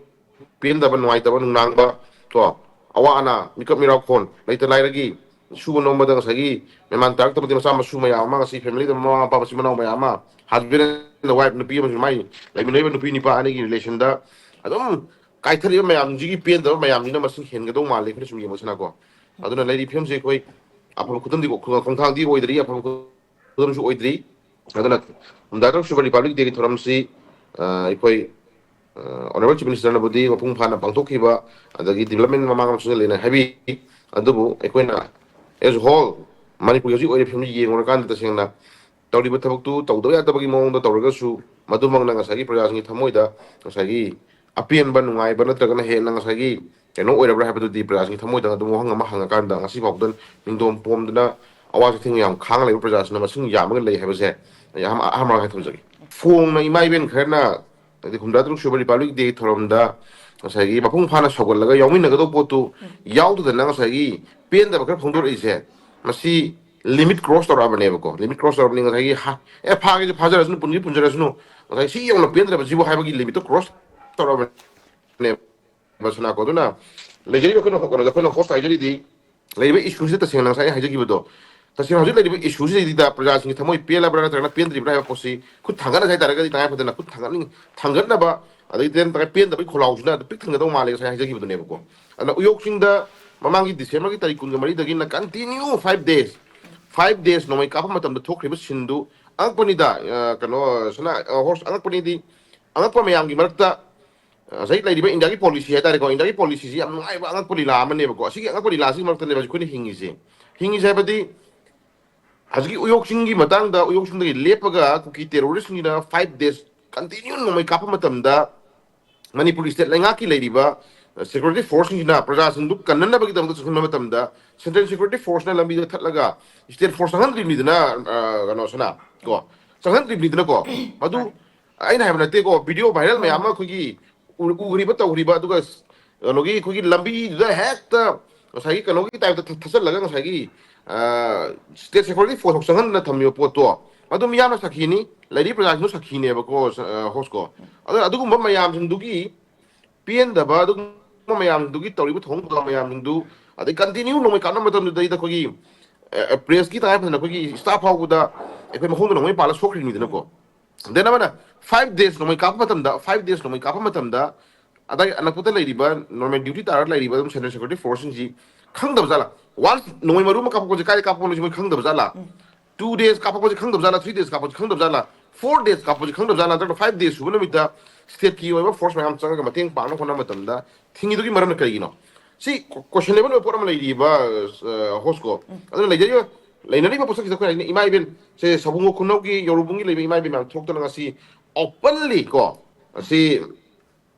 ꯄꯦꯟꯗꯕ, ꯅꯨꯡꯉꯥꯏꯇꯕ, ꯅꯨꯡꯅꯥꯡꯕ, ꯀꯣ, ꯑꯋꯥ ꯑꯅꯥ, ꯃꯤꯀꯞ ꯃꯤꯔꯥꯎꯈꯣꯟ, ꯂꯩꯇ ꯂꯥꯏꯔꯒꯤ ꯁꯨꯕ ꯅꯣꯝꯕꯗ ꯉꯁꯥꯏꯒꯤ ꯃꯦꯃꯥꯟ ꯇꯥꯔꯛꯇꯕꯗꯤ ꯃꯆꯥ ꯃꯁꯨ ꯃꯌꯥꯝ ꯑꯃ, ꯉꯁꯤ ꯐꯦꯃꯤꯂꯤꯗ ꯃꯃꯥ ꯃꯄꯥ ꯃꯆꯤꯟ ꯃꯅꯥꯎ ꯃꯌꯥꯝ ꯑꯃ, ꯍꯁꯕꯦꯟ ꯋꯥꯏꯐ, ꯅꯨꯄꯤ ꯑꯃꯁꯨꯡ ꯃꯥꯏ ꯂꯩꯃꯤꯟꯅꯔꯤꯕ ꯅꯨꯄꯤ ꯅꯨꯄꯥ ꯑꯅꯤꯒꯤ ꯔꯤꯂꯦꯁꯟꯗ ꯑꯗꯨꯝ ꯀꯥꯏꯊꯔꯤꯕ ꯃꯌꯥꯝꯁꯤꯒꯤ ꯄꯦꯟꯗꯕ ꯃꯌꯥꯝꯁꯤꯅ ꯃꯁꯤꯡ ꯍꯦꯟꯒꯗꯧ ꯃꯥꯜꯂꯦ, ꯑꯩꯈꯣꯏꯅ ꯁꯨꯝ ꯌꯦꯡꯕꯁꯤꯅꯀꯣ꯫ ꯑꯗꯨꯅ ꯂꯩꯔꯤꯕ ꯐꯤꯕꯝꯁꯦ ꯑꯩꯈꯣꯏ ꯑꯐꯕ ꯈꯨꯗꯝꯗꯤ, ꯈꯣꯡꯊꯥꯡꯗꯤ ꯑꯣꯏꯗ꯭ꯔꯤ, ꯑꯐꯕ ꯈꯨꯗꯝꯁꯨ ꯑꯣꯏꯗ꯭ꯔꯤ꯫ ꯑꯗꯨꯅ ꯍꯨꯝꯗ꯭ꯔꯥ ꯇꯔꯨꯛ ꯁꯨꯕ ꯔꯤꯄꯕ꯭ꯂꯤꯛ ꯗꯦꯒꯤ ꯊꯧꯔꯝꯁꯤ, ꯑ, ꯑꯩꯈꯣꯏ, ꯑ, ꯑꯣꯅꯔꯦꯕꯜ ꯆꯤꯐ ꯃꯤꯅꯤꯁꯇꯔꯅꯕꯨꯗꯤ ꯃꯄꯨꯡ ꯐꯥꯅ ꯄꯥꯡꯊꯣꯛꯈꯤꯕ, ꯑꯗꯒꯤ ꯗꯤꯕꯂꯞꯃꯦꯟ ꯃꯃꯥꯡ ꯑꯃꯁꯨ ꯂꯩꯅ ꯍꯥꯏꯕꯤ, ꯑꯗꯨꯕꯨ ꯑꯩꯈꯣꯏꯅ as whole ꯃꯅꯤꯄꯨꯔꯒꯤ ꯍꯧꯖꯤꯛ ꯑꯣꯏꯔꯤꯕ ꯐꯤꯕꯝꯁꯤ ꯌꯦꯡꯉꯨꯔꯀꯥꯟꯗ ꯇꯁꯦꯡꯅ ꯇꯧꯔꯤꯕ ꯊꯕꯛꯇꯨ ꯇꯧꯗꯕ ꯌꯥꯗꯕꯒꯤ ꯃꯑꯣꯡꯗ ꯇꯧꯔꯒꯁꯨ, ꯃꯗꯨꯃꯛꯅ ꯉꯁꯥꯏꯒꯤ ꯄ꯭ꯔꯖꯥꯁꯤꯡꯒꯤ ꯊꯃꯣꯏꯗ ꯉꯁꯥꯏꯒꯤ ꯑꯄꯦꯟꯕ, ꯅꯨꯡꯉꯥꯏꯕ ꯅꯠꯇ꯭ꯔꯒꯅ ꯍꯦꯟꯅ ꯉꯁꯥꯏꯒꯤ ꯀꯩꯅꯣ ꯑꯣꯏꯔꯕ꯭ꯔꯥ ꯍꯥꯏꯕꯗꯨꯗꯤ ꯄ꯭ꯔꯖꯥꯁꯤꯡꯒꯤ ꯊꯃꯣꯏꯗ ꯑꯗꯨꯝ ꯋꯥꯍꯪ ꯑꯃ ꯍꯪꯉꯀꯥꯟꯗ ꯉꯁꯤ ꯐꯥꯎꯕꯗ ꯅꯤꯡꯗꯣꯝ ꯄꯣꯝꯗꯅ ꯑꯋꯥ ꯆꯩꯊꯦꯡ ꯌꯥꯝ ꯈꯥꯡꯉ ꯂꯩꯕ ꯄ꯭ꯔꯖꯥꯁꯤꯡꯅ ꯃꯁꯤꯡ ꯌꯥꯝꯃꯒ ꯂꯩ ꯍꯥꯏꯕꯁꯦ ꯑꯩ ꯑꯍꯥꯟꯕ, ꯑꯍꯥꯟꯕ ꯍꯥꯏ ꯊꯝꯖꯒꯦ꯫ ꯐꯣꯡꯅ ꯏꯃꯥ ꯏꯕꯦꯟ ꯈꯔꯅ ꯍꯥꯏꯗꯤ ꯍꯨꯝꯗ꯭ꯔꯥ ꯇꯔꯨꯛ ꯁꯨꯕ ꯔꯤꯄꯕ꯭ꯂꯤꯛ ꯗꯦꯒꯤ ꯊꯧꯔꯝꯗ ꯉꯁꯥꯏꯒꯤ ꯃꯄꯨꯡ ꯐꯥꯅ ꯁꯧꯒꯠꯂꯒ ꯌꯥꯎꯃꯤꯟꯅꯒꯗꯧꯕ ꯄꯣꯠꯇꯨ ꯌꯥꯎꯗꯗꯅ ꯉꯁꯥꯏꯒꯤ ꯄꯦꯟꯗꯕ ꯈꯔ ꯐꯣꯡꯗꯣꯔꯛꯏꯁꯦ, ꯃꯁꯤ ꯂꯤꯃꯤꯠ ꯀ꯭ꯔꯣꯁ ꯇꯧꯔꯛꯑꯕꯅꯦꯕꯀꯣ꯫ ꯂꯤꯃꯤꯠ ꯀ꯭ꯔꯣꯁ ꯇꯧꯔꯛꯑꯕꯅꯤ꯫ ꯉꯁꯥꯏꯒꯤ ꯍꯥ-, ꯑꯦ, ꯐꯥꯒꯦꯁꯨ ꯐꯥꯖꯔꯁꯅꯨ, ꯄꯨꯟꯁꯤ ꯄꯨꯟꯖꯔꯁꯅꯨ, ꯉꯁꯥꯏ ꯁꯤ ꯌꯧꯅ ꯄꯦꯟꯗ꯭ꯔꯕꯁꯤꯕꯨ ꯍꯥꯏꯕꯒꯤ ꯂꯤꯃꯤꯠꯇꯣ ꯀ꯭ꯔꯣꯁ ꯇꯧꯔꯛꯑꯕꯅꯦꯕ ꯁꯅꯥꯀꯣ꯫ ꯑꯗꯨꯅ ꯂꯩꯖꯔꯤꯕ ꯑꯩꯈꯣꯏꯅ, ꯀꯩꯅꯣꯗ ꯑꯩꯈꯣꯏꯅ ꯍꯣꯁ ꯍꯥꯏꯖꯔꯤꯗꯤ ꯂꯩꯔꯤꯕ ꯏꯁꯨꯁꯤꯗ ꯇꯁꯦꯡꯅ ꯉꯁꯥꯏ ꯑꯩꯅ ꯍꯥꯏꯖꯈꯤꯕꯗꯣ, ꯇꯁꯦꯡꯅ ꯍꯧꯖꯤꯛ ꯂꯩꯔꯤꯕ ꯏꯁꯨꯁꯤꯗꯩꯗ ꯄ꯭ꯔꯖꯥꯁꯤꯡꯒꯤ ꯊꯃꯣꯏ ꯄꯦꯜꯂꯕ꯭ꯔꯥ ꯅꯠꯇ꯭ꯔꯒꯅ ꯄꯦꯟꯗ꯭ꯔꯤꯕ꯭ꯔꯥ ꯍꯥꯏꯕ ꯄꯣꯠꯁꯤ ꯈꯨꯠ ꯊꯥꯡꯒꯠꯅꯁꯦ ꯍꯥꯏ ꯇꯥꯔꯒꯗꯤ ꯇꯉꯥꯏ ꯐꯗꯅ ꯈꯨꯠ ꯊꯥꯡꯒꯠꯅꯤꯡ ꯊꯥꯡꯒꯠꯅꯕ, ꯑꯗꯩ ꯇꯉꯥꯏ ꯄꯦꯟꯗꯕꯒꯤ ꯈꯣꯜꯂꯥꯎꯁꯤꯅ ꯑꯗꯨ ꯄꯤꯛ ꯊꯟꯒꯗꯧ ꯃꯥꯜꯂꯦ ꯉꯁꯥꯏ ꯍꯥꯏꯖꯈꯤꯕꯗꯨꯅꯦꯕꯀꯣ꯫ ꯑꯗꯨꯅ ꯎꯌꯣꯛ ꯆꯤꯡꯗ ꯃꯃꯥꯡꯒꯤ ꯗꯤꯁꯦꯝꯕꯔꯒꯤ ꯇꯥꯔꯤꯛ ꯀꯨꯟꯒ ꯃꯔꯤꯗꯒꯤꯅ continue five days, five days ꯅꯣꯡꯃꯩ ꯀꯥꯞꯄ ꯃꯇꯝꯗ ꯊꯣꯛꯈ꯭ꯔꯤꯕ ꯁꯤꯟꯗꯨ ꯑꯉꯛꯄꯅꯤꯗ꯫ ꯑ, ꯀꯩꯅꯣ, ꯁꯅꯥ, ꯑ, ꯍꯣꯔꯁ, ꯑꯉꯛꯄꯅꯤꯗꯤ, ꯑꯉꯛꯄ ꯃꯌꯥꯝꯒꯤ ꯃꯔꯛꯇ ꯉꯁꯥꯏ ꯂꯩꯔꯤꯕ ꯏꯟꯗꯤꯌꯥꯒꯤ ꯄꯣꯂꯤꯁꯤ ꯍꯥꯏꯇꯥꯔꯦꯀꯣ, ꯏꯟꯗꯤꯌꯥꯒꯤ ꯄꯣꯂꯤꯁꯤꯁꯤ ꯌꯥꯝ ꯅꯨꯡꯉꯥꯏꯕ ꯑꯉꯛꯄ ꯂꯤꯂꯥ ꯑꯃꯅꯦꯕꯀꯣ꯫ ꯑꯁꯤꯒꯤ ꯑꯉꯛꯄ ꯂꯤꯂꯥꯁꯤꯒꯤ ꯃꯔꯛꯇꯅꯦꯕ ꯑꯩꯈꯣꯏꯅ ꯍꯤꯡꯉꯤꯁꯦ꯫ ꯍꯤꯡꯉꯤꯁꯦ ꯍꯥꯏꯕꯗꯤ ꯍꯧꯖꯤꯛꯀꯤ ꯎꯌꯣꯛ ꯆꯤꯡꯒꯤ ꯃꯇꯥꯡꯗ, ꯎꯌꯣꯛ ꯆꯤꯡꯗꯒꯤ ꯂꯦꯞꯄꯒ ꯀꯨꯀꯤ ꯇꯦꯔꯣꯔꯤꯁꯁꯤꯡꯅ five days continue ꯅꯣꯡꯃꯩ ꯀꯥꯞꯄ ꯃꯇꯝꯗ ꯃꯅꯤꯄꯨꯔ ꯁ꯭ꯇꯦꯠ ꯂꯩꯉꯥꯛꯀꯤ ꯂꯩꯔꯤꯕ ꯁꯦꯀ꯭ꯌꯨꯔꯤꯇꯤ ꯐꯣꯔꯁꯁꯤꯡꯁꯤꯅ ꯄ꯭ꯔꯖꯥꯁꯤꯡꯗꯨ ꯀꯟꯅꯅꯕꯒꯤꯗꯃꯛꯇ ꯆꯪꯁꯤꯟꯕ ꯃꯇꯝꯗ ꯁꯦꯟꯇ꯭ꯔꯦꯜ ꯁꯦꯀ꯭ꯌꯨꯔꯤꯇꯤ ꯐꯣꯔꯁꯅ ꯂꯝꯕꯤꯗ ꯊꯠꯂꯒ ꯁ꯭ꯇꯦꯠ ꯐꯣꯔꯁ ꯆꯪꯍꯟꯗ꯭ꯔꯤꯕꯅꯤꯗꯅ, ꯑ, ꯀꯩꯅꯣ, ꯁꯅꯥ? ꯀꯣ, ꯆꯪꯍꯟꯗ꯭ꯔꯤꯕꯅꯤꯗꯅꯀꯣ꯫ ꯃꯗꯨ ꯑꯩꯅ ꯍꯥꯏꯕ ꯅꯠꯇꯦꯀꯣ, ꯚꯤꯗꯤꯑꯣ ꯚꯥꯏꯔꯦꯜ ꯃꯌꯥꯝ ꯑꯃ ꯑꯩꯈꯣꯏꯒꯤ ꯎ-, ꯎꯈ꯭ꯔꯤꯕ ꯇꯧꯈ꯭ꯔꯤꯕ, ꯑꯗꯨꯒ ꯀꯩꯅꯣꯒꯤ ꯑꯩꯈꯣꯏꯒꯤ ꯂꯝꯕꯤꯗꯨꯗ ꯍꯦꯛꯇ ꯉꯁꯥꯏꯒꯤ ꯀꯩꯅꯣꯒꯤ ꯇꯥꯏꯞꯇ ꯊ-, ꯊꯠꯆꯜꯂꯒ ꯉꯁꯥꯏꯒꯤ, ꯑ, ꯁ꯭ꯇꯦꯠ ꯁꯦꯀ꯭ꯌꯨꯔꯤꯇꯤ ꯐꯣꯔꯁ ꯆꯪꯍꯟꯗꯅ ꯊꯝꯃꯤꯕ ꯄꯣꯠꯇꯣ, ꯃꯗꯨ ꯃꯤꯌꯥꯝꯅ ꯁꯥꯈꯤꯅꯤ, ꯂꯩꯔꯤꯕ ꯄ꯭ꯔꯖꯥꯁꯤꯡꯁꯨ ꯁꯥꯈꯤꯅꯦꯕꯀꯣ, ꯑ, ꯍꯣꯁꯀꯣ꯫ ꯑꯗꯨꯅ ꯑꯗꯨꯒꯨꯝꯕ ꯃꯌꯥꯝꯁꯤꯡꯗꯨꯒꯤ ꯄꯦꯟꯗꯕ, ꯑꯗꯨꯒꯨꯝꯕ ꯃꯌꯥꯝꯗꯨꯒꯤ ꯇꯧꯔꯤꯕ ꯊꯧꯑꯣꯡ ꯊꯧꯗꯥꯡ ꯃꯌꯥꯝꯁꯤꯡꯗꯨ, ꯑꯗꯩ continue ꯅꯣꯡꯃꯩ ꯀꯥꯞꯅꯕ ꯃꯇꯝꯗꯨꯗꯩꯗ ꯑꯩꯈꯣꯏꯒꯤ, ꯑ, ꯄ꯭ꯔꯦꯁꯀꯤ ꯇꯉꯥꯏ ꯐꯗꯅ ꯑꯩꯈꯣꯏꯒꯤ ꯁ꯭ꯇꯥꯐ ꯐꯥꯎꯕꯗ ꯑꯩꯈꯣꯏ ꯃꯈꯣꯡꯗ ꯅꯣꯡꯃꯩ ꯄꯥꯜꯂ ꯁꯣꯛꯈ꯭ꯔꯤꯕꯅꯤꯗꯅꯀꯣ꯫ Then ꯑꯃꯅ five days ꯅꯣꯡꯃꯩ ꯀꯥꯞꯄ ꯃꯇꯝꯗ, five days ꯅꯣꯡꯃꯩ ꯀꯥꯞꯄ ꯃꯇꯝꯗ ꯑꯗꯥꯏ ꯑꯅꯛꯄꯗ ꯂꯩꯔꯤꯕ ꯅꯣꯔꯃꯦꯜ ꯗ꯭ꯌꯨꯇꯤ ꯇꯥꯔ ꯂꯩꯔꯤꯕ ꯑꯗꯨꯝ ꯁꯦꯟꯇ꯭ꯔꯦꯜ ꯁꯦꯀ꯭ꯌꯨꯔꯤꯇꯤ ꯐꯣꯔꯁꯁꯤꯡꯁꯤ ꯈꯪꯗꯕ ꯖꯥꯠꯂꯥ? Once ꯅꯣꯡꯃꯩ ꯃꯔꯨ ꯑꯃ ꯀꯥꯞꯄꯛꯄꯁꯦ ꯀꯥꯏꯗ ꯀꯥꯞꯄꯛꯄꯅꯣ ꯁꯤ ꯃꯣꯏ ꯈꯪꯗꯕ ꯖꯥꯠꯂꯥ? Two days ꯀꯥꯞꯄꯛꯄꯁꯦ ꯈꯪꯗꯕ ꯖꯥꯠꯂꯥ? Three days ꯀꯥꯞꯄꯛꯄꯁꯦ ꯈꯪꯗꯕ ꯖꯥꯠꯂꯥ? Four days ꯀꯥꯞꯄꯁꯦ ꯈꯪꯗꯕ ꯖꯥꯠꯂꯥ? ꯅꯠꯇ꯭ꯔꯒ five days ꯁꯨꯕ ꯅꯨꯃꯤꯠꯇ ꯁ꯭ꯇꯦꯠꯀꯤ ꯑꯣꯏꯕ ꯐꯣꯔꯁ ꯃꯌꯥꯝ ꯆꯪꯉꯒ ꯃꯇꯦꯡ ꯄꯥꯡꯅꯕ ꯍꯣꯠꯅꯕ ꯃꯇꯝꯗ ꯊꯤꯡꯉꯤꯗꯨꯒꯤ ꯃꯔꯝꯅ ꯀꯔꯤꯒꯤꯅꯣ? ꯁꯤ questionable ꯑꯣꯏꯕ ꯄꯣꯠ ꯑꯃ ꯂꯩꯔꯤꯕ, ꯑ, ꯍꯣꯁꯀꯣ꯫ ꯑꯗꯨꯅ ꯂꯩꯖꯔꯤꯕ, ꯂꯩꯅꯔꯤꯕ ꯄꯣꯠꯁꯛꯁꯤꯗ ꯑꯩꯈꯣꯏꯅ ꯍꯥꯏꯅꯤꯡꯉꯤ, ꯏꯃꯥ ꯏꯕꯦꯟ, ꯁꯦ ꯁꯥꯕꯨꯡꯒꯣ ꯈꯨꯅꯧꯒꯤ ꯌꯧꯔꯨꯕꯨꯡꯒꯤ ꯂꯩꯕ ꯏꯃꯥ ꯏꯕꯦꯟ ꯃꯌꯥꯝ ꯊꯣꯛꯇꯅ ꯉꯁꯤ openly ꯀꯣ, ꯑꯁꯤ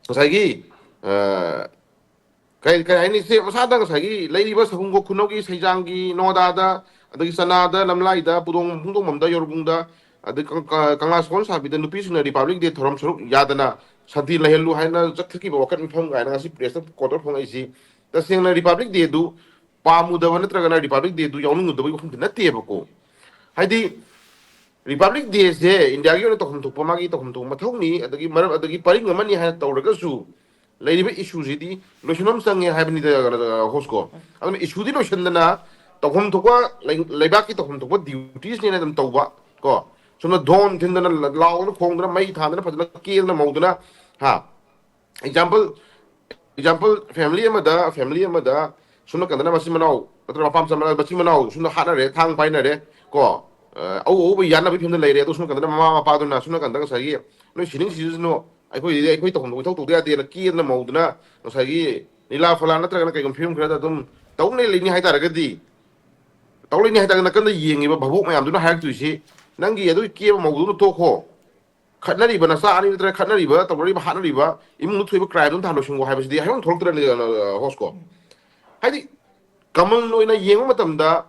ꯉꯁꯥꯏꯒꯤ, ꯑ, ꯀꯩ, ꯀꯩ ꯍꯥꯏꯅꯤ, ꯁꯦ ꯃꯁꯥꯗ ꯉꯁꯥꯏꯒꯤ ꯂꯩꯔꯤꯕ ꯁꯥꯕꯨꯡꯒꯣ ꯈꯨꯅꯧꯒꯤ ꯁꯩꯖꯥꯡꯒꯤ ꯅꯣꯗꯥꯗ, ꯑꯗꯒꯤ ꯆꯅꯥꯗ, ꯂꯝꯂꯥꯏꯗ, ꯄꯨꯗꯣꯡ ꯄꯨꯡꯗꯣꯡꯕꯝꯗ, ꯌꯧꯔꯨꯕꯨꯡꯗ, ꯑꯗꯩ ꯀꯪ-, ꯀ-, ꯀꯪꯂꯥ ꯁꯒꯣꯜ ꯁꯥꯕꯤꯗ ꯅꯨꯄꯤꯁꯤꯡꯅ Republic Day ꯊꯧꯔꯝ ꯁꯔꯨꯛ ꯌꯥꯗꯅ ꯁꯥꯟꯇꯤ ꯂꯩꯍꯜꯂꯨ ꯍꯥꯏꯅ ꯆꯠꯊꯈꯤꯕ ꯋꯥꯀꯠ ꯃꯤꯐꯝ ꯀꯥꯏꯅ ꯉꯁꯤ ꯄ꯭ꯔꯦꯁꯇ ꯀꯣꯗꯔ ꯐꯣꯡꯉꯛꯏꯁꯤ ꯇꯁꯦꯡꯅ Republic Day ꯗꯨ ꯄꯥꯝꯃꯨꯗꯕ ꯅꯠꯇ꯭ꯔꯒꯅ Republic Day ꯗꯨ ꯌꯥꯎꯅꯤꯡꯉꯨꯗꯕꯒꯤ ꯋꯥꯐꯝꯗꯤ ꯅꯠꯇꯦꯕꯀꯣ꯫ ꯍꯥꯏꯗꯤ Republic Day ꯁꯦ ꯏꯟꯗꯤꯌꯥꯒꯤ ꯑꯣꯏꯅ ꯇꯧꯐꯝ ꯊꯣꯛꯄ ꯃꯥꯒꯤ ꯇꯧꯐꯝ ꯊꯣꯛꯄ ꯃꯊꯧꯅꯤ, ꯑꯗꯒꯤ ꯃꯔꯝ, ꯑꯗꯒꯤ ꯄꯔꯤꯡ ꯑꯃꯅꯤ ꯍꯥꯏꯅ ꯇꯧꯔꯒꯁꯨ ꯂꯩꯔꯤꯕ ꯏꯁꯨꯁꯤꯗꯤ ꯂꯣꯏꯁꯤꯟꯕ ꯑꯃ ꯆꯪꯉꯦ ꯍꯥꯏꯕꯅꯤꯗ, ꯍꯣꯁꯀꯣ꯫ ꯑꯗꯨꯅ ꯏꯁꯨꯗꯤ ꯂꯣꯏꯁꯤꯟꯗꯅ ꯇꯧꯐꯝ ꯊꯣꯛꯄ ꯂꯩ-, ꯂꯩꯕꯥꯛꯀꯤ ꯇꯧꯐꯝ ꯊꯣꯛꯄ duties ꯅꯦꯅ ꯑꯗꯨꯝ ꯇꯧꯕ ꯀꯣ꯫ ꯁꯣꯝꯗ ꯗꯣꯟ ꯊꯤꯟꯗꯅ, ꯂꯥꯎꯗꯅ ꯈꯣꯡꯗꯅ, ꯃꯩ ꯊꯥꯟꯗꯅ, ꯐꯖꯅ ꯀꯦꯗꯅ ꯃꯧꯗꯅ, ꯍꯥ, example, example, family ꯑꯃꯗ, family ꯑꯃꯗ ꯁꯣꯝ ꯅꯥꯀꯟꯗꯅ ꯃꯆꯤꯟ ꯃꯅꯥꯎ ꯅꯠꯇ꯭ꯔꯒ ꯃꯄꯥ ꯃꯆꯥ ꯃꯅꯥꯎ, ꯃꯆꯤꯟ ꯃꯅꯥꯎ ꯁꯣꯝꯗ ꯍꯥꯠꯅꯔꯦ, ꯊꯥꯡ ꯄꯥꯏꯅꯔꯦ ꯀꯣ, ꯑ, ꯑꯎ ꯑꯎꯕ ꯌꯥꯟꯅꯕꯒꯤ ꯐꯤꯕꯝꯗ ꯂꯩꯔꯦ꯫ ꯑꯗꯣ ꯁꯣꯝ ꯅꯥꯀꯟꯗꯅ ꯃꯃꯥ ꯃꯄꯥꯗꯨꯅ ꯁꯣꯝ ꯅꯥꯀꯟꯗ ꯉꯁꯥꯏꯒꯤ ꯅꯣꯏ ꯁꯤꯅꯤꯡ ꯁꯤꯖꯁꯅꯨ, ꯑꯩꯈꯣꯏꯗꯤ ꯑꯩꯈꯣꯏ ꯇꯧꯐꯝꯗꯣ ꯀꯣꯏꯊꯧ ꯇꯧꯗ ꯌꯥꯗꯦꯅ ꯀꯦꯗꯅ ꯃꯧꯗꯅ ꯉꯁꯥꯏꯒꯤ ꯂꯤꯂꯥ ꯐꯂꯥ ꯅꯠꯇ꯭ꯔꯒꯅ ꯀꯩꯒꯨꯝꯕ ꯐꯤꯕꯝ ꯈꯔꯗ ꯑꯗꯨꯝ ꯇꯧꯅ ꯂꯩꯅꯤ ꯍꯥꯏꯇꯥꯔꯒꯗꯤ, ꯇꯧ ꯂꯩꯅꯤ ꯍꯥꯏꯇꯥꯔꯒꯗꯤ ꯅꯥꯀꯟꯗ ꯌꯦꯡꯉꯤꯕ ꯚꯥꯕꯣꯛ ꯃꯌꯥꯝꯗꯨꯅ ꯍꯥꯏꯔꯛꯇꯣꯏꯁꯤ, "ꯅꯪꯒꯤ ꯑꯗꯨꯒꯤ ꯀꯦꯕ ꯃꯧꯗꯨꯅ ꯇꯣꯛꯈꯣ, ꯈꯠꯅꯔꯤꯕ ꯅꯆꯥ ꯑꯅꯤ ꯅꯠꯇ꯭ꯔꯒ ꯈꯠꯅꯔꯤꯕ, ꯇꯧꯅꯔꯤꯕ, ꯍꯥꯠꯅꯔꯤꯕ ꯏꯃꯨꯡꯗ ꯊꯣꯛꯏꯕ crimeꯗꯨ ꯑꯝꯇ ꯍꯥꯟꯅ ꯂꯣꯏꯁꯤꯟꯈꯣ" ꯍꯥꯏꯕꯁꯤꯗꯤ ꯍꯥꯏꯐꯝ ꯊꯣꯛꯂꯛꯇ꯭ꯔꯅꯦ, ꯍꯣꯁꯀꯣ? ꯍꯥꯏꯗꯤ, common ꯑꯣꯏꯅ ꯌꯦꯡꯕ ꯃꯇꯝꯗ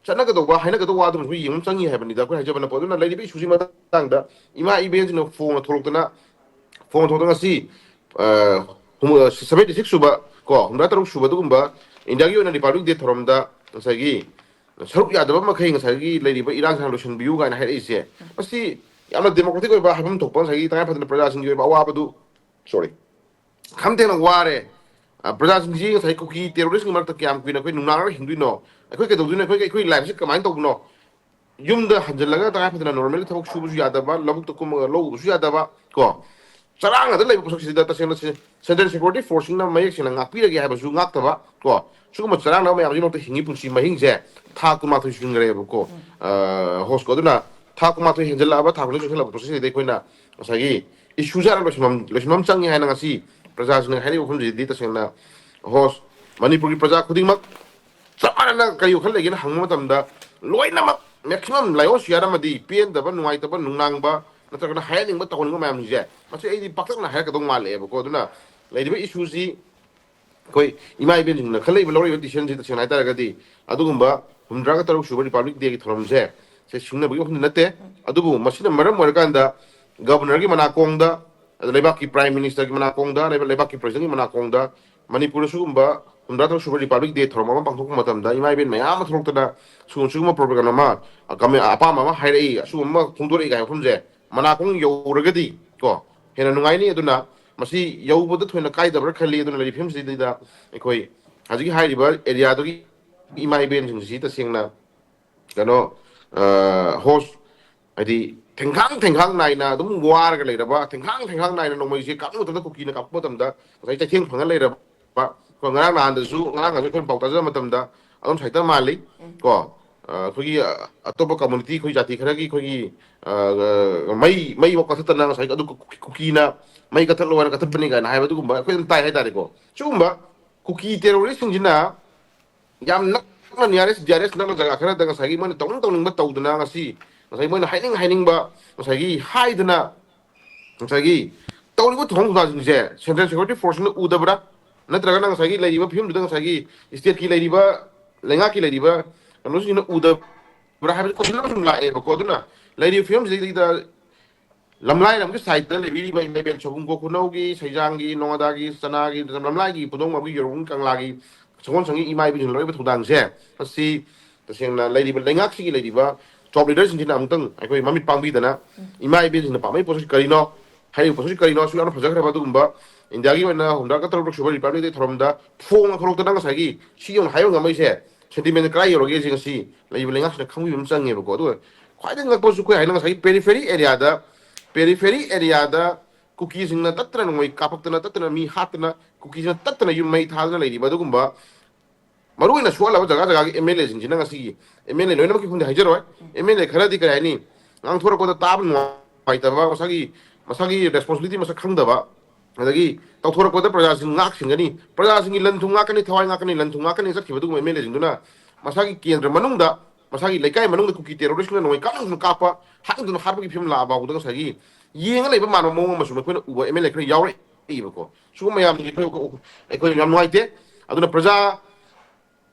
ꯆꯠꯅꯒꯗꯧꯕ, ꯍꯥꯏꯅꯒꯗꯧꯕ ꯋꯥꯗꯨꯃꯁꯨ ꯌꯦꯡꯕ ꯑꯃ ꯆꯪꯉꯤ ꯍꯥꯏꯕꯅꯤꯗ, ꯑꯩꯈꯣꯏ ꯍꯥꯏꯖꯕꯅꯀꯣ꯫ ꯑꯗꯨꯅ ꯂꯩꯔꯤꯕ issueꯁꯤ ꯃꯇꯥꯡꯗ ꯏꯃꯥ ꯏꯕꯦꯟꯁꯤꯡꯅ ꯐꯣꯡꯅ ꯊꯣꯛꯂꯛꯇꯅ, ꯐꯣꯡꯅ ꯊꯣꯛꯂꯛꯇꯅ ꯉꯁꯤ, ꯑ, ꯍꯨꯝ-, seventy six ꯁꯨꯕ, ꯀꯣ, ꯍꯨꯝꯗ꯭ꯔꯥ ꯇꯔꯨꯛ ꯁꯨꯕ ꯑꯗꯨꯒꯨꯝꯕ ꯏꯟꯗꯤꯌꯥꯒꯤ ꯑꯣꯏꯅ Republic Day ꯊꯧꯔꯝꯗ ꯉꯁꯥꯏꯒꯤ ꯁꯔꯨꯛ ꯌꯥꯗꯕ ꯃꯈꯩ ꯉꯁꯥꯏꯒꯤ ꯂꯩꯔꯤꯕ ꯏꯔꯥꯡꯁꯤ ꯍꯥꯟꯅ ꯂꯣꯏꯁꯤꯟꯕꯤꯌꯨ ꯀꯥꯏꯅ ꯍꯥꯏꯔꯛꯏꯁꯦ, ꯃꯁꯤ ꯌꯥꯝꯅ democratic ꯑꯣꯏꯕ ꯍꯥꯏꯐꯝ ꯊꯣꯛꯄ, ꯉꯁꯥꯏꯒꯤ ꯇꯉꯥꯏ ꯐꯗꯅ ꯄ꯭ꯔꯖꯥꯁꯤꯡꯒꯤ ꯑꯣꯏꯕ ꯑꯋꯥꯕꯗꯨ, sorry, ꯈꯝ ꯊꯦꯡꯅ ꯋꯥꯔꯦ꯫ ꯑ, ꯄ꯭ꯔꯖꯥꯁꯤꯡꯁꯤ ꯉꯁꯥꯏ ꯀꯨꯀꯤ terroristꯀꯤ ꯃꯔꯛꯇ ꯀꯌꯥꯝ ꯀꯨꯏꯅ ꯑꯩꯈꯣꯏ ꯅꯨꯡꯅꯥꯡꯔꯒ ꯍꯤꯡꯗꯣꯏꯅꯣ? ꯑꯩꯈꯣꯏ ꯀꯩꯗꯧꯗꯣꯏꯅꯣ? ꯑꯩꯈꯣꯏꯒꯤ, ꯑꯩꯈꯣꯏ lifeꯁꯤ ꯀꯃꯥꯏꯅ ꯇꯧꯕꯅꯣ? ꯌꯨꯝꯗ ꯍꯟꯖꯤꯜꯂꯒ ꯇꯉꯥꯏ ꯐꯗꯅ normal ꯊꯕꯛ ꯁꯨꯕꯁꯨ ꯌꯥꯗꯕ, ꯂꯧꯕꯨꯛꯇ ꯀꯨꯝꯃꯒ ꯂꯧ ꯎꯕꯁꯨ ꯌꯥꯗꯕ, ꯀꯣ? ꯆꯔꯥꯡꯅꯗ ꯂꯩꯕ ꯄꯣꯠꯁꯛꯁꯤꯗ ꯇꯁꯦꯡꯅ ꯁꯦ-, Central Security Forceꯁꯤꯡꯅ ꯃꯌꯦꯛ ꯁꯦꯡꯅ ꯉꯥꯛꯄꯤꯔꯒꯦ ꯍꯥꯏꯕꯁꯨ ꯉꯥꯛꯇꯕ, ꯀꯣ? ꯁꯤꯒꯨꯝꯕ ꯆꯔꯥꯡꯅꯕ ꯃꯌꯥꯝꯁꯤꯃꯛꯇ ꯍꯤꯡꯉꯤ ꯄꯨꯟꯁꯤ ꯃꯍꯤꯡꯁꯦ ꯊꯥ ꯀꯨꯟꯃꯥꯊꯣꯏ ꯁꯨꯖꯤꯟꯈ꯭ꯔꯦꯕꯀꯣ, ꯑ, ꯍꯣꯁꯀꯣ꯫ ꯑꯗꯨꯅ ꯊꯥ ꯀꯨꯟꯃꯥꯊꯣꯏ ꯍꯦꯟꯖꯜꯂꯛꯑꯕ, ꯊꯥ ꯀꯨꯟꯃꯥꯊꯣꯏ ꯆꯪꯁꯤꯜꯂꯛꯄ ꯄꯣꯠꯁꯤꯗꯩꯗ ꯑꯩꯈꯣꯏꯅ ꯉꯁꯥꯏꯒꯤ issueꯁꯦ ꯍꯥꯟꯅ ꯂꯣꯏꯁꯤꯟꯐꯝ, ꯂꯣꯏꯁꯤꯟꯐꯝ ꯆꯪꯉꯤ ꯍꯥꯏꯅ ꯉꯁꯤ ꯄ꯭ꯔꯖꯥꯁꯤꯡꯅ ꯍꯥꯏꯔꯤꯕ ꯋꯥꯐꯝꯁꯤꯗꯤ ꯇꯁꯦꯡꯅ ꯍꯣꯁ, ꯃꯅꯤꯄꯨꯔꯒꯤ ꯄ꯭ꯔꯖꯥ ꯈꯨꯗꯤꯡꯃꯛ ꯆꯞ ꯃꯥꯟꯅꯅ ꯀꯔꯤ ꯋꯥꯈꯜ ꯂꯩꯒꯦꯅ ꯍꯪꯕ ꯃꯇꯝꯗ ꯂꯣꯏꯅꯃꯛ maximum ꯂꯥꯏꯑꯣꯟꯁꯤꯌꯥꯔ ꯑꯃꯗꯤ ꯄꯦꯟꯗꯕ, ꯅꯨꯡꯉꯥꯏꯇꯕ, ꯅꯨꯡꯅꯥꯡꯕ ꯅꯠꯇ꯭ꯔꯒꯅ ꯍꯥꯏꯍꯟꯅꯤꯡꯕ, ꯇꯧꯍꯟꯅꯤꯡꯕ ꯃꯌꯥꯝꯁꯤꯡꯁꯦ ꯃꯁꯤ ꯑꯩꯗꯤ ꯄꯥꯛꯇꯛꯅ ꯍꯥꯏꯔꯛꯀꯗꯧ ꯃꯥꯜꯂꯛꯑꯦꯕꯀꯣ꯫ ꯑꯗꯨꯅ ꯂꯩꯔꯤꯕ issueꯁꯤ ꯑꯩꯈꯣꯏ ꯏꯃꯥ ꯏꯕꯦꯟꯁꯤꯡꯅ ꯈꯜꯂꯛꯏꯕ, ꯂꯧꯔꯛꯏꯕ decisionꯁꯤ ꯇꯁꯦꯡꯅ ꯍꯥꯏꯇꯥꯔꯒꯗꯤ ꯑꯗꯨꯒꯨꯝꯕ ꯍꯨꯝꯗ꯭ꯔꯥꯒ ꯇꯔꯨꯛ ꯁꯨꯕ Republic Dayꯒꯤ ꯊꯧꯔꯝꯁꯦ ꯁꯦ ꯁꯤꯡꯅꯕꯒꯤ ꯋꯥꯐꯝꯗꯤ ꯅꯠꯇꯦ꯫ ꯑꯗꯨꯕꯨ ꯃꯁꯤꯅ ꯃꯔꯝ ꯑꯣꯏꯔꯀꯥꯟꯗ Governorꯒꯤ ꯃꯅꯥꯀꯣꯡꯗ, ꯑꯗ ꯂꯩꯕꯥꯛꯀꯤ Prime Ministerꯒꯤ ꯃꯅꯥꯀꯣꯡꯗ, ꯂꯩꯕꯥꯛ, ꯂꯩꯕꯥꯛꯀꯤ Presidentꯀꯤ ꯃꯅꯥꯀꯣꯡꯗ ꯃꯅꯤꯄꯨꯔꯗ ꯁꯤꯒꯨꯝꯕ ꯍꯨꯝꯗ꯭ꯔꯥ ꯇꯔꯨꯛ ꯁꯨꯕ Republic Day ꯊꯧꯔꯝ ꯑꯃ ꯄꯥꯡꯊꯣꯛꯄ ꯃꯇꯝꯗ ꯏꯃꯥ ꯏꯕꯦꯟ ꯃꯌꯥꯝ ꯑꯃ ꯊꯣꯛꯂꯛꯇꯅ ꯁꯤꯒꯨꯝꯕ, ꯁꯤꯒꯨꯝꯕ program ꯑꯃ, ꯑ, ꯀꯃꯦ-, ꯑꯄꯥꯝꯕ ꯑꯃ ꯍꯥꯏꯔꯛꯏ, ꯑꯁꯤꯒꯨꯝꯕ ꯑꯃ ꯐꯣꯡꯗꯣꯔꯛꯏ ꯀꯥꯏ ꯋꯥꯐꯝꯁꯦ ꯃꯅꯥꯀꯣꯡ ꯌꯧꯔꯒꯗꯤ ꯀꯣ ꯍꯦꯟꯅ ꯅꯨꯡꯉꯥꯏꯅꯤ꯫ ꯑꯗꯨꯅ ꯃꯁꯤ ꯌꯧꯕꯗ ꯊꯣꯏꯅ ꯀꯥꯏꯗꯕ꯭ꯔꯥ ꯈꯜꯂꯤ꯫ ꯑꯗꯨꯅ ꯂꯩꯔꯤꯕ ꯐꯤꯕꯝꯁꯤꯗꯩꯗ ꯑꯩꯈꯣꯏ ꯍꯧꯖꯤꯛꯀꯤ ꯍꯥꯏꯔꯤꯕ areaꯗꯨꯒꯤ ꯏꯃꯥ ꯏꯕꯦꯟꯁꯤꯡꯁꯤ ꯇꯁꯦꯡꯅ ꯀꯩꯅꯣ ꯍꯣꯁ ꯍꯥꯏꯗꯤ ꯊꯦꯡꯈꯥꯡ ꯊꯦꯡꯈꯥꯡ ꯅꯥꯏꯅ ꯑꯗꯨꯝ ꯋꯥꯔꯒ ꯂꯩꯔꯕ, ꯊꯦꯡꯈꯥꯡ ꯊꯦꯡꯈꯥꯡ ꯅꯥꯏꯅ ꯅꯣꯡꯃꯩꯁꯦ ꯀꯥꯞꯄ ꯃꯇꯝꯗ, ꯀꯨꯀꯤꯅ ꯀꯥꯞꯄ ꯃꯇꯝꯗ ꯉꯁꯥꯏ ꯆꯩꯊꯦꯡ ꯐꯪꯉ ꯂꯩꯔꯕ꯫ ꯑꯩꯈꯣꯏ ꯉꯔꯥꯡ ꯅꯍꯥꯟꯗꯁꯨ, ꯉꯔꯥꯡ ꯅꯍꯥꯟꯁꯨ ꯑꯩꯈꯣꯏꯅ ꯄꯥꯎ ꯇꯥꯖꯕ ꯃꯇꯝꯗ ꯑꯗꯨꯝ ꯁꯥꯏꯇꯔ ꯃꯥꯜꯂꯤ꯫ ꯎꯝ꯫ ꯀꯣ ꯑ, ꯑꯩꯈꯣꯏꯒꯤ ꯑ, ꯑꯇꯣꯞꯄ ꯀꯝꯃꯨꯅꯤꯇꯤ, ꯑꯩꯈꯣꯏ ꯖꯥꯇꯤ ꯈꯔꯒꯤ ꯑꯩꯈꯣꯏꯒꯤ ꯑ, ꯃꯩ ꯃꯩꯐꯥꯎ ꯀꯠꯊꯠꯇꯅ ꯉꯁꯥꯏ ꯑꯗꯨ ꯀꯨꯀꯤ- ꯀꯨꯀꯤꯅ ꯃꯩ ꯀꯠꯊꯠꯂꯣ ꯍꯥꯏꯅ ꯀꯠꯊꯠꯄꯅꯤ ꯀꯥꯏꯅ ꯍꯥꯏꯕ ꯑꯗꯨꯒꯨꯝꯕ ꯑꯩꯈꯣꯏ ꯑꯗꯨꯝ ꯇꯥꯏ ꯍꯥꯏꯇꯥꯔꯦꯀꯣ꯫ ꯁꯤꯒꯨꯝꯕ ꯀꯨꯀꯤ ꯇꯦꯔꯣꯔꯤꯁꯁꯤꯡꯁꯤꯅ ꯌꯥꯝ ꯅꯛꯅ ꯅꯤꯌꯥꯔꯦꯁ ꯗꯤꯌꯥꯔꯦꯁ ꯅꯛꯅ ꯖꯒꯥ ꯈꯔꯗ ꯉꯁꯥꯏꯒꯤ ꯃꯣꯏꯅ ꯇꯧꯅꯤꯡ ꯇꯧꯅꯤꯡꯕ ꯇꯧꯗꯅ ꯉꯁꯤ ꯉꯁꯥꯏ ꯃꯣꯏꯅ ꯍꯥꯏꯅꯤꯡ ꯍꯥꯏꯅꯤꯡꯕ ꯉꯁꯥꯏꯒꯤ ꯍꯥꯏꯗꯅ ꯉꯁꯥꯏꯒꯤ ꯇꯧꯔꯤꯕ ꯊꯧꯑꯣꯡ ꯊꯧꯗꯥꯡꯁꯤꯡꯁꯦ ꯁꯦꯟꯇ꯭ꯔꯦꯜ ꯁꯦꯀ꯭ꯌꯨꯔꯤꯇꯤ ꯐꯣꯔꯁꯁꯤꯅ ꯎꯗꯕ꯭ꯔꯥ? ꯅꯠꯇ꯭ꯔꯒꯅ ꯉꯁꯥꯏꯒꯤ ꯂꯩꯔꯤꯕ ꯐꯤꯕꯝꯗꯨꯗ ꯉꯁꯥꯏꯒꯤ ꯁ꯭ꯇꯦꯠꯀꯤ ꯂꯩꯔꯤꯕ ꯂꯩꯉꯥꯛꯀꯤ ꯂꯩꯔꯤꯕ ꯀꯩꯅꯣꯁꯤꯡꯁꯤꯅ ꯎꯗꯕ꯭ꯔꯥ ꯍꯥꯏꯕꯁꯤ ꯀꯣꯏꯁꯟ ꯑꯃ ꯁꯨꯝ ꯂꯥꯛꯑꯦꯕꯀꯣ꯫ ꯑꯗꯨꯅ ꯂꯩꯔꯤꯕ ꯐꯤꯕꯝꯁꯤꯗꯩꯗ ꯂꯝꯂꯥꯏ ꯂꯝꯒꯤ ꯁꯥꯏꯠꯇ ꯂꯩꯕꯤꯔꯤꯕ ꯏꯃꯥ ꯏꯕꯦꯟ ꯁꯣꯒꯨꯝ ꯈꯨꯅꯧꯒꯤ, ꯁꯩꯖꯥꯡꯒꯤ, ꯅꯣꯉꯥꯗꯥꯒꯤ, ꯆꯅꯥꯒꯤ, ꯂꯝꯂꯥꯏꯒꯤ ꯄꯨꯗꯣꯡ ꯃꯥꯕꯨ ꯌꯧꯔꯛꯎ ꯀꯪꯂꯥꯒꯤ ꯁꯒꯣꯜ ꯁꯪꯒꯤ ꯏꯃꯥ ꯏꯕꯦꯟꯁꯤꯡꯅ ꯂꯧꯔꯤꯕ ꯊꯧꯗꯥꯡꯁꯦ, ꯃꯁꯤ ꯇꯁꯦꯡꯅ ꯂꯩꯔꯤꯕ ꯂꯩꯉꯥꯛꯁꯤꯒꯤ ꯂꯩꯔꯤꯕ ꯇꯣꯞ ꯂꯤꯗꯔꯁꯤꯡꯁꯤꯅ ꯑꯃꯨꯛꯇꯪ ꯑꯩꯈꯣꯏ ꯃꯃꯤꯠ ꯄꯥꯡꯕꯤꯗꯅ, ꯏꯃꯥ ꯏꯕꯦꯟꯁꯤꯡꯅ ꯄꯥꯝꯕꯩ ꯄꯣꯠꯁꯤ ꯀꯔꯤꯅꯣ, ꯍꯥꯏꯔꯤꯕ ꯄꯣꯠꯁꯤ ꯀꯔꯤꯅꯣ, ꯑꯁꯨꯛ ꯌꯥꯝꯅ ꯐꯖꯈ꯭ꯔꯕ ꯑꯗꯨꯒꯨꯝꯕ ꯏꯟꯗꯤꯌꯥꯒꯤ ꯑꯣꯏꯅ ꯍꯨꯝꯗ꯭ꯔꯥꯒ ꯇꯔꯨꯛ ꯁꯨꯕ ꯔꯤꯄꯕ꯭ꯂꯤꯛ ꯗꯦ ꯊꯧꯔꯝꯗ ꯐꯣꯡꯅ ꯊꯣꯛꯂꯛꯇꯅ ꯉꯁꯥꯏꯒꯤ ꯁꯤ ꯌꯧꯅ ꯍꯥꯏꯕ ꯉꯝꯃꯛꯏꯁꯦ, ꯁꯦꯟꯇꯤꯃꯦꯟ ꯀꯗꯥꯏ ꯌꯧꯔꯒꯦ ꯁꯤ ꯉꯁꯤ ꯂꯩꯔꯤꯕ ꯂꯩꯉꯥꯛꯁꯤꯅ ꯈꯪꯕꯤꯕ ꯑꯃ ꯆꯪꯉꯦꯕꯀꯣ꯫ ꯑꯗꯨꯒ ꯈ꯭ꯋꯥꯏꯗꯒꯤ ꯉꯛꯄꯁꯨ ꯑꯩꯈꯣꯏ ꯍꯥꯏꯅ ꯉꯁꯥꯏꯒꯤ ꯄꯦꯔꯤꯐꯦꯔꯤ ꯑꯦꯔꯤꯌꯥꯗ, ꯄꯦꯔꯤꯐꯦꯔꯤ ꯑꯦꯔꯤꯌꯥꯗ ꯀꯨꯀꯤꯁꯤꯡꯅ ꯇꯠꯇꯅ ꯅꯣꯡꯃꯩ ꯀꯥꯞꯄꯛꯇꯅ, ꯇꯠꯇꯅ ꯃꯤ ꯍꯥꯠꯇꯅ, ꯀꯨꯀꯤꯁꯤꯡꯅ ꯇꯠꯇꯅ ꯌꯨꯝ ꯃꯩ ꯊꯥꯗꯅ ꯂꯩꯔꯤꯕ ꯑꯗꯨꯒꯨꯝꯕ ꯃꯔꯨ ꯑꯣꯏꯅ ꯁꯣꯛꯍꯜꯂꯕ ꯖꯒꯥ ꯖꯒꯥꯒꯤ ꯑꯦꯝ ꯑꯦꯜ ꯑꯦꯁꯤꯡꯁꯤꯅ ꯉꯁꯤꯒꯤ ꯑꯦꯝ ꯑꯦꯜ ꯑꯦ ꯂꯣꯏꯅꯃꯛꯀꯤ ꯈꯪꯗꯦ ꯍꯥꯏꯖꯔꯣꯏ, ꯑꯦꯝ ꯑꯦꯜ ꯑꯦ ꯈꯔꯗꯤ ꯀꯔꯤ ꯍꯥꯏꯅꯤ, ꯉꯥꯡꯊꯣꯔꯛꯄꯗ ꯇꯥꯕ ꯅꯨꯡꯉꯥꯏꯇꯕ, ꯃꯁꯥꯒꯤ ꯃꯁꯥꯒꯤ ꯔꯦꯁꯄꯣꯟꯁꯤꯕꯤꯂꯤꯇꯤ ꯃꯁꯛ ꯈꯪꯗꯕ, ꯑꯗꯒꯤ ꯇꯧꯊꯣꯔꯛꯄꯗ ꯄ꯭ꯔꯖꯥꯁꯤꯡ ꯉꯥꯛ ꯁꯦꯟꯒꯅꯤ, ꯄ꯭ꯔꯖꯥꯁꯤꯡꯒꯤ ꯂꯟ ꯊꯨꯝ ꯉꯥꯛꯀꯅꯤ, ꯊꯋꯥꯏ ꯉꯥꯛꯀꯅꯤ, ꯂꯟ ꯊꯨꯝ ꯉꯥꯛꯀꯅꯤ ꯆꯠꯈꯤꯕ ꯑꯗꯨꯒꯨꯝꯕ ꯑꯦꯝ ꯑꯦꯜ ꯑꯦꯁꯤꯡꯗꯨꯅ ꯃꯁꯥꯒꯤ ꯀꯦꯟꯗ꯭ꯔ ꯃꯅꯨꯡꯗ, ꯃꯁꯥꯒꯤ ꯂꯩꯀꯥꯏ ꯃꯅꯨꯡꯗ ꯀꯨꯀꯤ ꯇꯦꯔꯣꯔꯤꯁꯅ ꯅꯣꯡꯃꯩ ꯀꯥꯞꯅ ꯀꯥꯞꯄ, ꯍꯥꯠꯅꯗꯨꯅ ꯍꯥꯠꯄꯒꯤ ꯐꯤꯕꯝ ꯂꯥꯛꯑ ꯐꯥꯎꯕꯗ ꯉꯁꯥꯏꯒꯤ ꯌꯦꯡꯉ ꯂꯩꯕ ꯃꯥꯟꯕ ꯃꯑꯣꯡ ꯑꯃꯁꯨ ꯑꯩꯈꯣꯏꯅ ꯎꯕ ꯑꯦꯝ ꯑꯦꯜ ꯑꯦ ꯈꯔ ꯌꯥꯎꯔꯛꯏꯕꯀꯣ꯫ ꯁꯤꯒꯨꯝꯕ ꯃꯌꯥꯝꯁꯤꯡꯁꯤ ꯑꯩꯈꯣꯏ ꯑꯩꯈꯣꯏ ꯌꯥꯝ ꯅꯨꯡꯉꯥꯏꯇꯦ꯫ ꯑꯗꯨꯅ ꯄ꯭ꯔꯖꯥ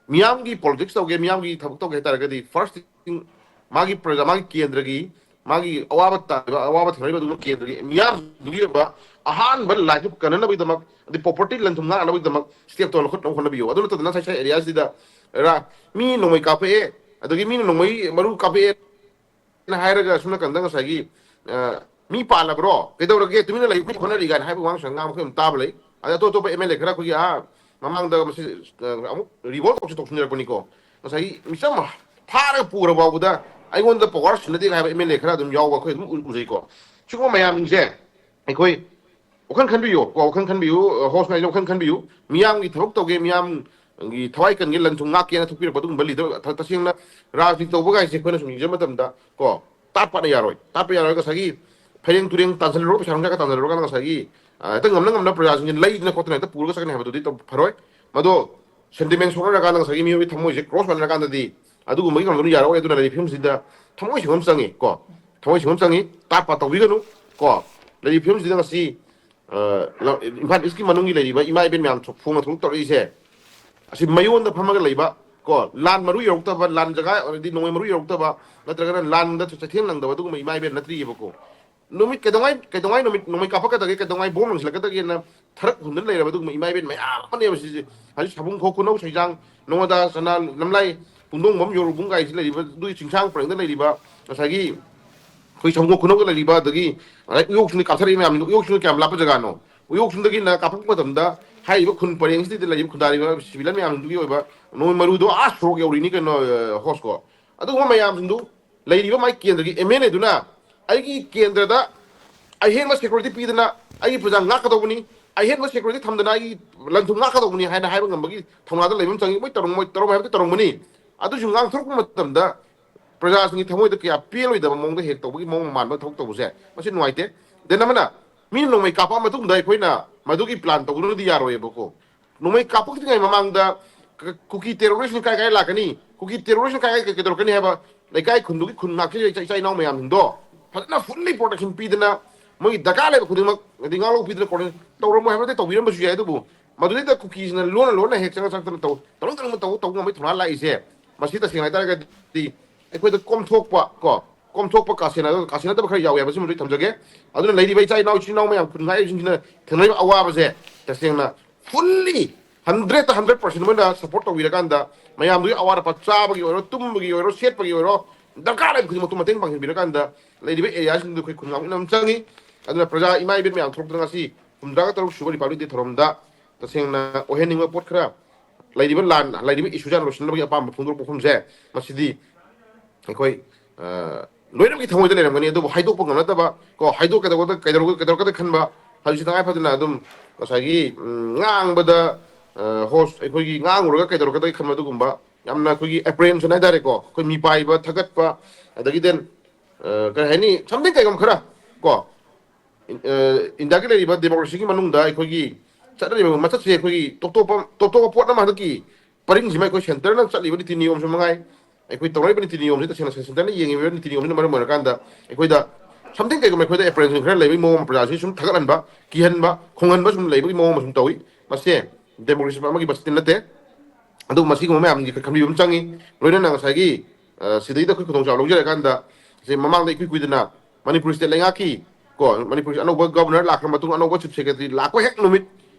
ꯃꯤꯌꯥꯝꯒꯤ ꯄꯣꯂꯤꯇꯤꯛꯁ ꯇꯧꯒꯦ, ꯃꯤꯌꯥꯝꯒꯤ ꯊꯕꯛ ꯇꯧꯒꯦ ꯍꯥꯏ ꯇꯥꯔꯒꯗꯤ ꯐꯥꯔꯁ ꯊꯤꯡ ꯃꯥꯒꯤ ꯄ꯭ꯔꯖꯥ, ꯃꯥꯒꯤ ꯀꯦꯟꯗ꯭ꯔꯒꯤ, ꯃꯥꯒꯤ ꯑꯋꯥꯕ ꯇꯥꯔꯤꯕ, ꯑꯋꯥꯕ ꯊꯦꯡꯅꯔꯤꯕ ꯑꯗꯨꯒꯨꯝꯕ ꯀꯦꯟꯗ꯭ꯔꯒꯤ ꯃꯤꯌꯥꯝꯗꯨꯒꯤ ꯑꯣꯏꯕ ꯑꯍꯥꯟꯕ ꯂꯥꯏꯐ ꯀꯟꯅꯅꯕꯒꯤꯗꯃꯛ, ꯑꯗꯩ ꯄ꯭ꯔꯣꯄꯔꯇꯤ ꯂꯟ ꯊꯨꯝ ꯉꯥꯛꯅꯕꯒꯤꯗꯃꯛ ꯁ꯭ꯇꯦꯞꯇꯣ ꯂꯧꯈꯠꯅꯕ ꯍꯣꯠꯅꯕꯤꯌꯨ꯫ ꯑꯗꯨ ꯅꯠꯇꯗꯅ ꯉꯁꯥꯏ ꯉꯁꯥꯏ ꯑꯦꯔꯤꯌꯥꯁꯤꯗ ꯔꯥ-, ꯃꯤ ꯅꯣꯡꯃꯩ ꯀꯥꯞꯄꯛꯑꯦ, ꯑꯗꯒꯤ ꯃꯤꯅ ꯅꯣꯡꯃꯩ ꯃꯔꯨ ꯀꯥꯞꯄꯛꯑꯦ ꯍꯥꯏꯔꯒ ꯑꯁꯣꯝ ꯅꯥꯀꯟꯗ ꯉꯁꯥꯏꯒꯤ, ꯑ, "ꯃꯤ ꯄꯥꯜꯂꯕ꯭ꯔꯣ? ꯀꯩꯗꯧꯔꯒꯦ? ꯇꯨꯃꯤꯟꯅ ꯂꯩꯌꯨ, ꯀꯔꯤ ꯍꯣꯠꯅꯔꯤ?" ꯀꯥꯏꯅ ꯍꯥꯏꯕ ꯋꯥ ꯉꯥꯡꯁꯪ ꯉꯥꯡꯕ ꯑꯩꯈꯣꯏ ꯑꯗꯨꯝ ꯇꯥꯕ ꯂꯩ꯫ ꯑꯗ ꯑꯇꯣꯞ ꯑꯇꯣꯞꯄ ꯑꯦꯝ ꯑꯦꯜ ꯑꯦ ꯈꯔ ꯑꯩꯈꯣꯏꯒꯤ, ꯑꯥ, ꯃꯃꯥꯡꯗ ꯃꯁꯤ ꯑꯃꯨꯛ ꯔꯤꯚꯣꯜ ꯇꯧꯁꯤ ꯇꯧꯁꯤꯟꯅꯔꯛꯄꯅꯤꯀꯣ꯫ ꯉꯁꯥꯏꯒꯤ ꯃꯤꯆꯝ ꯐꯥꯔꯒ ꯄꯨꯈ꯭ꯔ ꯐꯥꯎꯕꯗ ꯑꯩꯉꯣꯟꯗ ꯄꯋꯥꯔ ꯁꯤꯟꯅꯗꯦ ꯍꯥꯏꯕ ꯑꯦꯝ ꯑꯦꯜ ꯑꯦ ꯈꯔ ꯑꯗꯨꯝ ꯌꯥꯎꯕ ꯑꯩꯈꯣꯏ ꯑꯗꯨꯝ ꯎꯖꯩꯀꯣ꯫ ꯁꯤꯒꯨꯝꯕ ꯃꯌꯥꯝꯁꯤꯡꯁꯦ ꯑꯩꯈꯣꯏ ꯋꯥꯈꯜ ꯈꯟꯕꯤꯌꯨ ꯀꯣ, ꯋꯥꯈꯜ ꯈꯟꯕꯤꯌꯨ꯫ ꯍꯣꯁ ꯉꯥꯏꯁꯦ ꯋꯥꯈꯜ ꯈꯟꯕꯤꯌꯨ꯫ ꯃꯤꯌꯥꯝꯒꯤ ꯊꯕꯛ ꯇꯧꯒꯦ, ꯃꯤꯌꯥꯝꯒꯤ ꯊꯋꯥꯏ ꯀꯟꯒꯦ, ꯂꯟ ꯊꯨꯝ ꯉꯥꯛꯀꯦꯅ ꯊꯣꯛꯄꯤꯔꯛꯄ ꯑꯗꯨꯒꯨꯝꯕ ꯂꯤꯗꯔ ꯇꯁꯦꯡꯅ ꯔꯥꯖꯅꯤꯇꯤ ꯇꯧꯕ ꯀꯥꯏꯁꯦ ꯑꯩꯈꯣꯏꯅ ꯁꯨꯝ ꯌꯦꯡꯖꯕ ꯃꯇꯝꯗ ꯀꯣ, ꯇꯥꯠ ꯄꯥꯠꯅ ꯌꯥꯔꯣꯏ꯫ ꯇꯥꯠꯄ ꯌꯥꯔꯣꯏ꯫ ꯉꯁꯥꯏꯒꯤ ꯐꯩꯔꯦꯡ ꯇꯨꯔꯦꯡ ꯇꯥꯟꯁꯤꯜꯂꯨꯔꯒ, ꯄꯩꯁꯥ ꯅꯨꯡꯁꯥꯒ ꯇꯥꯟꯁꯤꯜꯂꯨꯔꯒ ꯉꯁꯥꯏꯒꯤ ꯍꯦꯛꯇ ꯉꯝꯅ ꯉꯝꯅ ꯄ꯭ꯔꯖꯥꯁꯤꯡꯁꯦ ꯂꯩꯗꯅ ꯈꯣꯠꯇꯅ ꯍꯦꯛꯇ ꯄꯨꯔꯒ ꯆꯠꯀꯅꯤ ꯍꯥꯏꯕꯗꯨꯗꯤ ꯐꯔꯣꯏ꯫ ꯃꯗꯣ ꯁꯦꯟꯇꯤꯃꯦꯟ ꯁꯣꯛꯅꯔꯀꯥꯟꯗ ꯉꯁꯥꯏꯒꯤ ꯃꯤꯑꯣꯏꯕꯒꯤ ꯊꯃꯣꯏꯁꯦ ꯀ꯭ꯔꯣꯁ ꯃꯥꯟꯅꯔꯀꯥꯟꯗꯗꯤ ꯑꯗꯨꯒꯨꯝꯕꯒꯤ ꯉꯝꯕꯗꯨꯅ ꯌꯥꯔꯛꯑꯣꯏ꯫ ꯑꯗꯨꯅ ꯂꯩꯔꯤꯕ ꯐꯤꯕꯝꯁꯤꯗ ꯊꯃꯣꯏ ꯁꯦꯡꯕ ꯑꯃ ꯆꯪꯉꯤ ꯀꯣ꯫ ꯊꯃꯣꯏ ꯁꯦꯡꯕ ꯑꯃ ꯆꯪꯉꯤ꯫ ꯇꯥꯠ ꯄꯥꯠ ꯇꯧꯕꯤꯒꯅꯨ ꯀꯣ꯫ ꯂꯩꯔꯤꯕ ꯐꯤꯕꯝꯁꯤꯗ ꯉꯁꯤ ꯏꯝꯐꯥꯜ ꯏꯁꯀꯤ ꯃꯅꯨꯡꯒꯤ ꯂꯩꯔꯤꯕ ꯏꯃꯥ ꯏꯕꯦꯟ ꯃꯌꯥꯝ ꯐꯣꯡꯅ ꯊꯣꯛꯂꯛ ꯇꯧꯔꯛꯏꯁꯦ ꯑꯁꯤ ꯃꯌꯣꯟꯗ ꯐꯝꯃꯒ ꯂꯩꯕ ꯀꯣ, ꯂꯥꯟ ꯃꯔꯨ ꯌꯧꯔꯛꯇꯕ, ꯂꯥꯟ ꯖꯒꯥ ꯑꯣꯏꯔꯗꯤ ꯅꯣꯡꯃꯩ ꯃꯔꯨ ꯌꯧꯔꯛꯇꯕ, ꯅꯠꯇ꯭ꯔꯒꯅ ꯂꯥꯟꯗ ꯆꯩꯊꯦꯡ ꯅꯪꯗꯕ ꯑꯗꯨꯒꯨꯝꯕ ꯏꯃꯥ ꯏꯕꯦꯟ ꯅꯠꯇ꯭ꯔꯤꯑꯕꯀꯣ꯫ ꯅꯨꯃꯤꯠ ꯀꯩꯗꯧꯉꯩ ꯀꯩꯗꯧꯉꯩ ꯅꯨꯃꯤꯠ ꯅꯣꯡꯃꯩ ꯀꯥꯞꯄꯛꯀꯗꯒꯦ, ꯀꯩꯗꯧꯉꯩ ꯕꯣꯝ ꯂꯪꯁꯤꯜꯂꯛꯀꯗꯒꯦꯅ ꯊꯔꯛ ꯍꯨꯟꯗꯨꯅ ꯂꯩꯔꯕ ꯑꯗꯨꯒꯨꯝꯕ ꯏꯃꯥ ꯏꯕꯦꯟ ꯃꯌꯥꯝ ꯑꯃꯅꯦꯕ ꯁꯤꯁꯦ꯫ ꯍꯧꯖꯤꯛ ꯁꯥꯕꯨꯡ ꯈꯣꯛ ꯈꯨꯅꯧ ꯁꯩꯖꯥꯡ ꯅꯣꯡꯃꯗ ꯆꯅꯥ ꯂꯝꯂꯥꯏ ꯄꯨꯡꯗꯣꯡꯕꯝ ꯌꯧꯔꯨꯕꯨꯡ ꯀꯥꯏꯁꯤ ꯂꯩꯔꯤꯕ ꯑꯗꯨꯒꯤ ꯆꯤꯡꯁꯥꯡ ꯄꯔꯦꯡꯗ ꯂꯩꯔꯤꯕ ꯉꯁꯥꯏꯒꯤ ꯑꯩꯈꯣꯏ ꯁꯪꯒꯣ ꯈꯨꯅꯧꯗ ꯂꯩꯔꯤꯕ ꯑꯗꯒꯤ ꯎꯌꯣꯛꯁꯤꯡꯗ ꯀꯥꯞꯊꯔꯛꯏ ꯃꯌꯥꯝꯗꯣ, ꯎꯌꯣꯛꯁꯤꯡꯗ ꯀꯌꯥꯝ ꯂꯥꯞꯄ ꯖꯒꯥꯅꯣ? ꯎꯌꯣꯛꯁꯤꯡꯗꯒꯤꯅ ꯀꯥꯞꯄꯛꯄ ꯃꯇꯝꯗ ꯍꯥꯏꯔꯤꯕ ꯈꯨꯟ ꯄꯔꯦꯡꯁꯤꯗ ꯂꯩꯔꯤꯕ ꯈꯨꯟꯗꯥꯔꯤꯕ ꯁꯤꯚꯤꯂꯤꯌꯟ ꯃꯌꯥꯝꯗꯨꯒꯤ ꯑꯣꯏꯕ ꯅꯣꯡꯃꯩ ꯃꯔꯨꯗꯣ ꯑꯥ ꯁꯣꯔꯣꯛ ꯌꯧꯔꯤꯅꯤ ꯀꯩꯅꯣ, ꯍꯣꯁꯀꯣ꯫ ꯑꯗꯨꯒꯨꯝꯕ ꯃꯌꯥꯝꯁꯤꯡꯗꯨ ꯂꯩꯔꯤꯕ ꯃꯥꯏ ꯀꯦꯟꯗ꯭ꯔꯒꯤ ꯑꯦꯝ ꯑꯦꯜ ꯑꯦꯗꯨꯅ ꯑꯩꯒꯤ ꯀꯦꯟꯗ꯭ꯔꯗ ꯑꯍꯦꯟꯕ ꯁꯦꯀ꯭ꯌꯨꯔꯤꯇꯤ ꯄꯤꯗꯅ ꯑꯩꯒꯤ ꯄ꯭ꯔꯖꯥ ꯉꯥꯛꯀꯗꯧꯕꯅꯤ, ꯑꯍꯦꯟꯕ ꯁꯦꯀ꯭ꯌꯨꯔꯤꯇꯤ ꯊꯝꯗꯅ ꯑꯩꯒꯤ ꯂꯟ ꯊꯨꯝ ꯉꯥꯛꯀꯗꯧꯕꯅꯤ ꯍꯥꯏꯅ ꯍꯥꯏꯕ ꯉꯝꯕꯒꯤ ꯊꯧꯅꯥꯗ ꯂꯩꯕ ꯑꯃ ꯆꯪꯉꯤ꯫ ꯃꯣꯏ ꯇꯧꯔꯝꯃꯣꯏ, ꯇꯧꯔꯝꯃꯣꯏ ꯍꯥꯏꯕꯗꯤ ꯇꯧꯔꯝꯒꯅꯤ꯫ ꯑꯗꯨꯁꯨ ꯉꯥꯡꯊꯣꯔꯛꯄ ꯃꯇꯝꯗ ꯄ꯭ꯔꯖꯥꯁꯤꯡꯒꯤ ꯊꯃꯣꯏꯗ ꯀꯌꯥ ꯄꯦꯜꯂꯣꯏꯗꯕ ꯃꯑꯣꯡꯗ ꯍꯦꯛ ꯇꯧꯕꯒꯤ ꯃꯑꯣꯡ ꯃꯥꯟꯕ ꯊꯕꯛ ꯇꯧꯕꯁꯦ ꯃꯁꯤ ꯅꯨꯡꯉꯥꯏꯇꯦ꯫ ꯗꯦꯟ ꯑꯃꯅ ꯃꯤꯅ ꯅꯣꯡꯃꯩ ꯀꯥꯞꯄꯛꯑ ꯃꯇꯨꯡꯗ ꯑꯩꯈꯣꯏꯅ ꯃꯗꯨꯒꯤ ꯄ꯭ꯂꯥꯟ ꯇꯧꯗꯨꯅꯗꯤ ꯌꯥꯔꯣꯏꯕꯀꯣ꯫ ꯅꯣꯡꯃꯩ ꯀꯥꯞꯄꯛꯇ꯭ꯔꯤꯉꯩ ꯃꯃꯥꯡꯗ ꯀ- ꯀꯨꯀꯤ ꯇꯦꯔꯣꯔꯤꯁꯅ ꯀꯥꯏ ꯀꯥꯏ ꯂꯥꯛꯀꯅꯤ, ꯀꯨꯀꯤ ꯇꯦꯔꯣꯔꯤꯁꯅ ꯀꯥꯏ ꯀꯥꯏ ꯀꯩꯗꯧꯔꯛꯀꯅꯤ ꯍꯥꯏꯕ ꯂꯩꯀꯥꯏ ꯈꯨꯟꯗꯨꯒꯤ ꯈꯨꯟ ꯉꯥꯛꯀꯤ ꯏꯆꯥ ꯏꯆꯥ ꯏꯅꯥꯎ ꯃꯌꯥꯝꯁꯤꯡꯗꯣ ꯐꯖꯅ ꯐꯨꯜꯂꯤ ꯄ꯭ꯔꯣꯇꯦꯛꯁꯟ ꯄꯤꯗꯅ ꯃꯣꯏꯒꯤ ꯗꯔꯀꯥꯔ ꯂꯩꯕ ꯈꯨꯗꯤꯡꯃꯛ ꯍꯥꯏꯗꯤ ꯉꯥꯛꯂꯧ ꯄꯤꯗꯅ ꯀꯣꯔꯗꯤꯅꯦꯠ ꯇꯧꯔꯝꯃꯣꯏ ꯍꯥꯏꯕ ꯅꯠꯇꯦ, ꯇꯧꯕꯤꯔꯝꯕꯁꯨ ꯌꯥꯏ꯫ ꯑꯗꯨꯕꯨ ꯃꯗꯨꯗꯩꯗ ꯀꯨꯀꯤꯁꯤꯅ ꯂꯣꯟꯅ ꯂꯣꯟꯅ ꯍꯦꯛ ꯆꯪꯉ ꯆꯪꯉꯛꯇꯅ ꯇꯧ ꯇꯧꯅꯤꯡ ꯇꯧꯅꯤꯡꯕ ꯇꯧ ꯇꯧꯕ ꯉꯝꯕꯒꯤ ꯊꯧꯅꯥ ꯂꯥꯛꯏꯁꯦ ꯃꯁꯤ ꯇꯁꯦꯡꯅ ꯍꯥꯏꯇꯥꯔꯒꯗꯤ ꯑꯩꯈꯣꯏꯗ ꯀꯣꯝꯊꯣꯛꯄ ꯀꯣ, ꯀꯣꯝꯊꯣꯛꯄ ꯀꯥ ꯁꯦꯟꯅ-, ꯀꯥ ꯁꯦꯟꯅꯗꯕ ꯈꯔ ꯌꯥꯎꯋꯦ ꯍꯥꯏꯕꯁꯤꯃꯗꯤ ꯊꯝꯖꯒꯦ꯫ ꯑꯗꯨꯅ ꯂꯩꯔꯤꯕ ꯏꯆꯥ ꯏꯅꯥꯎ ꯏꯆꯤꯟ ꯏꯅꯥꯎ ꯃꯌꯥꯝ ꯈꯨꯟ ꯉꯥꯛꯏꯕꯁꯤꯡꯁꯤꯅ ꯊꯦꯡꯅꯔꯤꯕ ꯑꯋꯥꯕꯁꯦ ꯇꯁꯦꯡꯅ ꯐꯨꯜꯂꯤ ꯍꯟꯗ꯭ꯔꯦꯠꯇ ꯍꯟꯗ꯭ꯔꯦꯠ ꯄꯥꯔꯁꯦꯟ ꯃꯣꯏꯅ ꯁꯞꯄꯣꯔꯠ ꯇꯧꯕꯤꯔꯀꯥꯟꯗ ꯃꯌꯥꯝꯗꯨꯒꯤ ꯑꯋꯥꯠ ꯑꯄꯥ ꯆꯥꯕꯒꯤ ꯑꯣꯏꯔꯣ, ꯇꯨꯝꯕꯒꯤ ꯑꯣꯏꯔꯣ, ꯁꯦꯠꯄꯒꯤ ꯑꯣꯏꯔꯣ, ꯗꯔꯀꯥꯔ ꯂꯩꯕ ꯈꯨꯗꯤꯡꯃꯛꯇ ꯃꯇꯦꯡ ꯄꯥꯡꯁꯤꯟꯕꯤꯔꯀꯥꯟꯗ ꯂꯩꯔꯤꯕ ꯑꯦꯔꯤꯌꯥꯁꯤꯡꯗꯨ ꯑꯩꯈꯣꯏ ꯈꯨꯟ ꯉꯥꯛꯃꯤꯟꯅꯕ ꯑꯃ ꯆꯪꯉꯤ꯫ ꯑꯗꯨꯅ ꯄ꯭ꯔꯖꯥ ꯏꯃꯥ ꯏꯕꯦꯟ ꯃꯌꯥꯝ ꯊꯣꯛꯂꯛꯇꯅ ꯉꯁꯤ ꯍꯨꯝꯗ꯭ꯔꯥꯒ ꯇꯔꯨꯛ ꯁꯨꯕ ꯔꯤꯄꯕ꯭ꯂꯤꯛ ꯗꯦ ꯊꯧꯔꯝꯗ ꯇꯁꯦꯡꯅ ꯑꯣꯏꯍꯟꯅꯤꯡꯕ ꯄꯣꯠ ꯈꯔ, ꯂꯩꯔꯤꯕ ꯂꯥꯟ, ꯂꯩꯔꯤꯕ ꯏꯁꯨ ꯆꯥꯟ ꯂꯣꯏꯁꯤꯟꯅꯕꯒꯤ ꯑꯄꯥꯝꯕ ꯐꯣꯡꯗꯣꯔꯛꯄ ꯈꯣꯝꯁꯦ, ꯃꯁꯤꯗꯤ ꯑꯩꯈꯣꯏ, ꯑ, ꯂꯣꯏꯅꯃꯛꯀꯤ ꯊꯃꯣꯏꯗ ꯂꯩꯔꯝꯒꯅꯤ, ꯑꯗꯨꯕꯨ ꯍꯥꯏꯗꯣꯛꯄ ꯉꯝꯅꯗꯕ, ꯀꯣ, ꯍꯥꯏꯗꯣꯛꯀꯗꯧꯕꯗ ꯀꯩꯗꯧꯔꯒ-, ꯀꯩꯗꯧꯔꯛꯀꯗ ꯈꯟꯕ, ꯍꯧꯖꯤꯛꯁꯤ ꯇꯉꯥꯏ ꯐꯗꯅ ꯑꯗꯨꯝ ꯉꯁꯥꯏꯒꯤ, ꯎꯝ, ꯉꯥꯡꯕꯗ, ꯑ, ꯍꯣꯁ ꯑꯩꯈꯣꯏꯒꯤ ꯉꯥꯡꯉꯨꯔꯒ ꯀꯩꯗꯧꯔꯛꯀꯗꯒꯦ ꯈꯟꯕ, ꯑꯗꯨꯒꯨꯝꯕ ꯌꯥꯝꯅ ꯑꯩꯈꯣꯏꯒꯤ ꯑꯦꯄ꯭ꯔꯦꯟꯁꯟ ꯍꯥꯏꯇꯥꯔꯦꯀꯣ, ꯑꯩꯈꯣꯏ ꯃꯤꯄꯥꯏꯕ ꯊꯥꯒꯠꯄ, ꯑꯗꯒꯤ then, ꯑ, ꯀꯩ ꯍꯥꯏꯅꯤ, something ꯀꯩꯒꯨꯝꯕ ꯈꯔ, ꯀꯣ, ꯏꯟ-, ꯑ, ꯏꯟꯗꯤꯌꯥꯒꯤ ꯂꯩꯔꯤꯕ ꯗꯦꯃꯣꯀ꯭ꯔꯦꯁꯤꯒꯤ ꯃꯅꯨꯡꯗ ꯑꯩꯈꯣꯏꯒꯤ ꯆꯠꯅꯔꯤꯕ ꯃꯆꯠꯁꯦ ꯑꯩꯈꯣꯏꯒꯤ ꯇꯣꯞ ꯇꯣꯞꯄ, ꯇꯣꯞ ꯇꯣꯞꯄ ꯄꯣꯠ ꯑꯃ ꯍꯟꯗꯛꯀꯤ ꯄꯔꯤꯡꯁꯤꯃ ꯑꯩꯈꯣꯏ ꯁꯦꯟꯇꯔꯅ ꯆꯠꯂꯤꯕ ꯅꯤꯇꯤ ꯅꯤꯌꯣꯝꯁꯨ ꯃꯉꯥꯏ, ꯑꯩꯈꯣꯏ ꯇꯧꯔꯛꯏꯕ ꯅꯤꯇꯤ ꯅꯤꯌꯣꯝꯁꯤ ꯇꯁꯦꯡꯅ ꯁꯦꯟꯇꯔꯅ ꯌꯦꯡꯉꯤꯕ ꯅꯤꯇꯤ ꯅꯤꯌꯣꯝꯁꯤꯅ ꯃꯔꯝ ꯑꯣꯏꯔꯀꯥꯟꯗ ꯑꯩꯈꯣꯏꯗ something ꯀꯩꯒꯨꯝꯕ ꯑꯩꯈꯣꯏꯗ ꯑꯦꯄ꯭ꯔꯦꯟꯁꯟ ꯈꯔ ꯂꯩꯕꯒꯤ ꯃꯑꯣꯡ ꯑꯃ, ꯄ꯭ꯔꯖꯥꯁꯤ ꯁꯨꯝ ꯊꯥꯒꯠꯍꯟꯕ, ꯀꯤꯍꯟꯕ, ꯈꯣꯡꯍꯟꯕ ꯁꯨꯝ ꯂꯩꯕꯒꯤ ꯃꯑꯣꯡ ꯑꯃ ꯁꯨꯝ ꯇꯧꯏ꯫ ꯃꯁꯦ ꯗꯦꯃꯣꯀ꯭ꯔꯦꯁꯤ ꯑꯃꯒꯤ ꯕꯁꯇꯤ ꯅꯠꯇꯦ꯫ ꯑꯗꯨꯕꯨ ꯃꯁꯤꯒꯨꯝꯕ ꯃꯌꯥꯝꯒꯤ ꯈꯟꯕꯤꯕ ꯑꯃ ꯆꯪꯉꯤ꯫ ꯂꯣꯏꯅꯅ ꯉꯁꯥꯏꯒꯤ, ꯑ, ꯁꯤꯗꯩꯗ ꯑꯩꯈꯣꯏ ꯈꯨꯗꯣꯡꯆꯥꯕ ꯂꯧꯖꯔꯀꯥꯟꯗ, ꯁꯤ ꯃꯃꯥꯡꯗ ꯏꯀꯨꯏ ꯀꯨꯏꯗꯅ ꯃꯅꯤꯄꯨꯔ ꯁ꯭ꯇꯦꯠ ꯂꯩꯉꯥꯛꯀꯤ, ꯀꯣ, ꯃꯅꯤꯄꯨꯔꯒꯤ ꯑꯅꯧꯕ ꯒꯕꯔꯅꯔ ꯂꯥꯛꯈ꯭ꯔ ꯃꯇꯨꯡ, ꯑꯅꯧꯕ ꯆꯤꯐ ꯁꯦꯀ꯭ꯔꯦꯇꯔꯤ ꯂꯥꯛꯄ ꯍꯦꯛ ꯅꯨꯃꯤꯠ,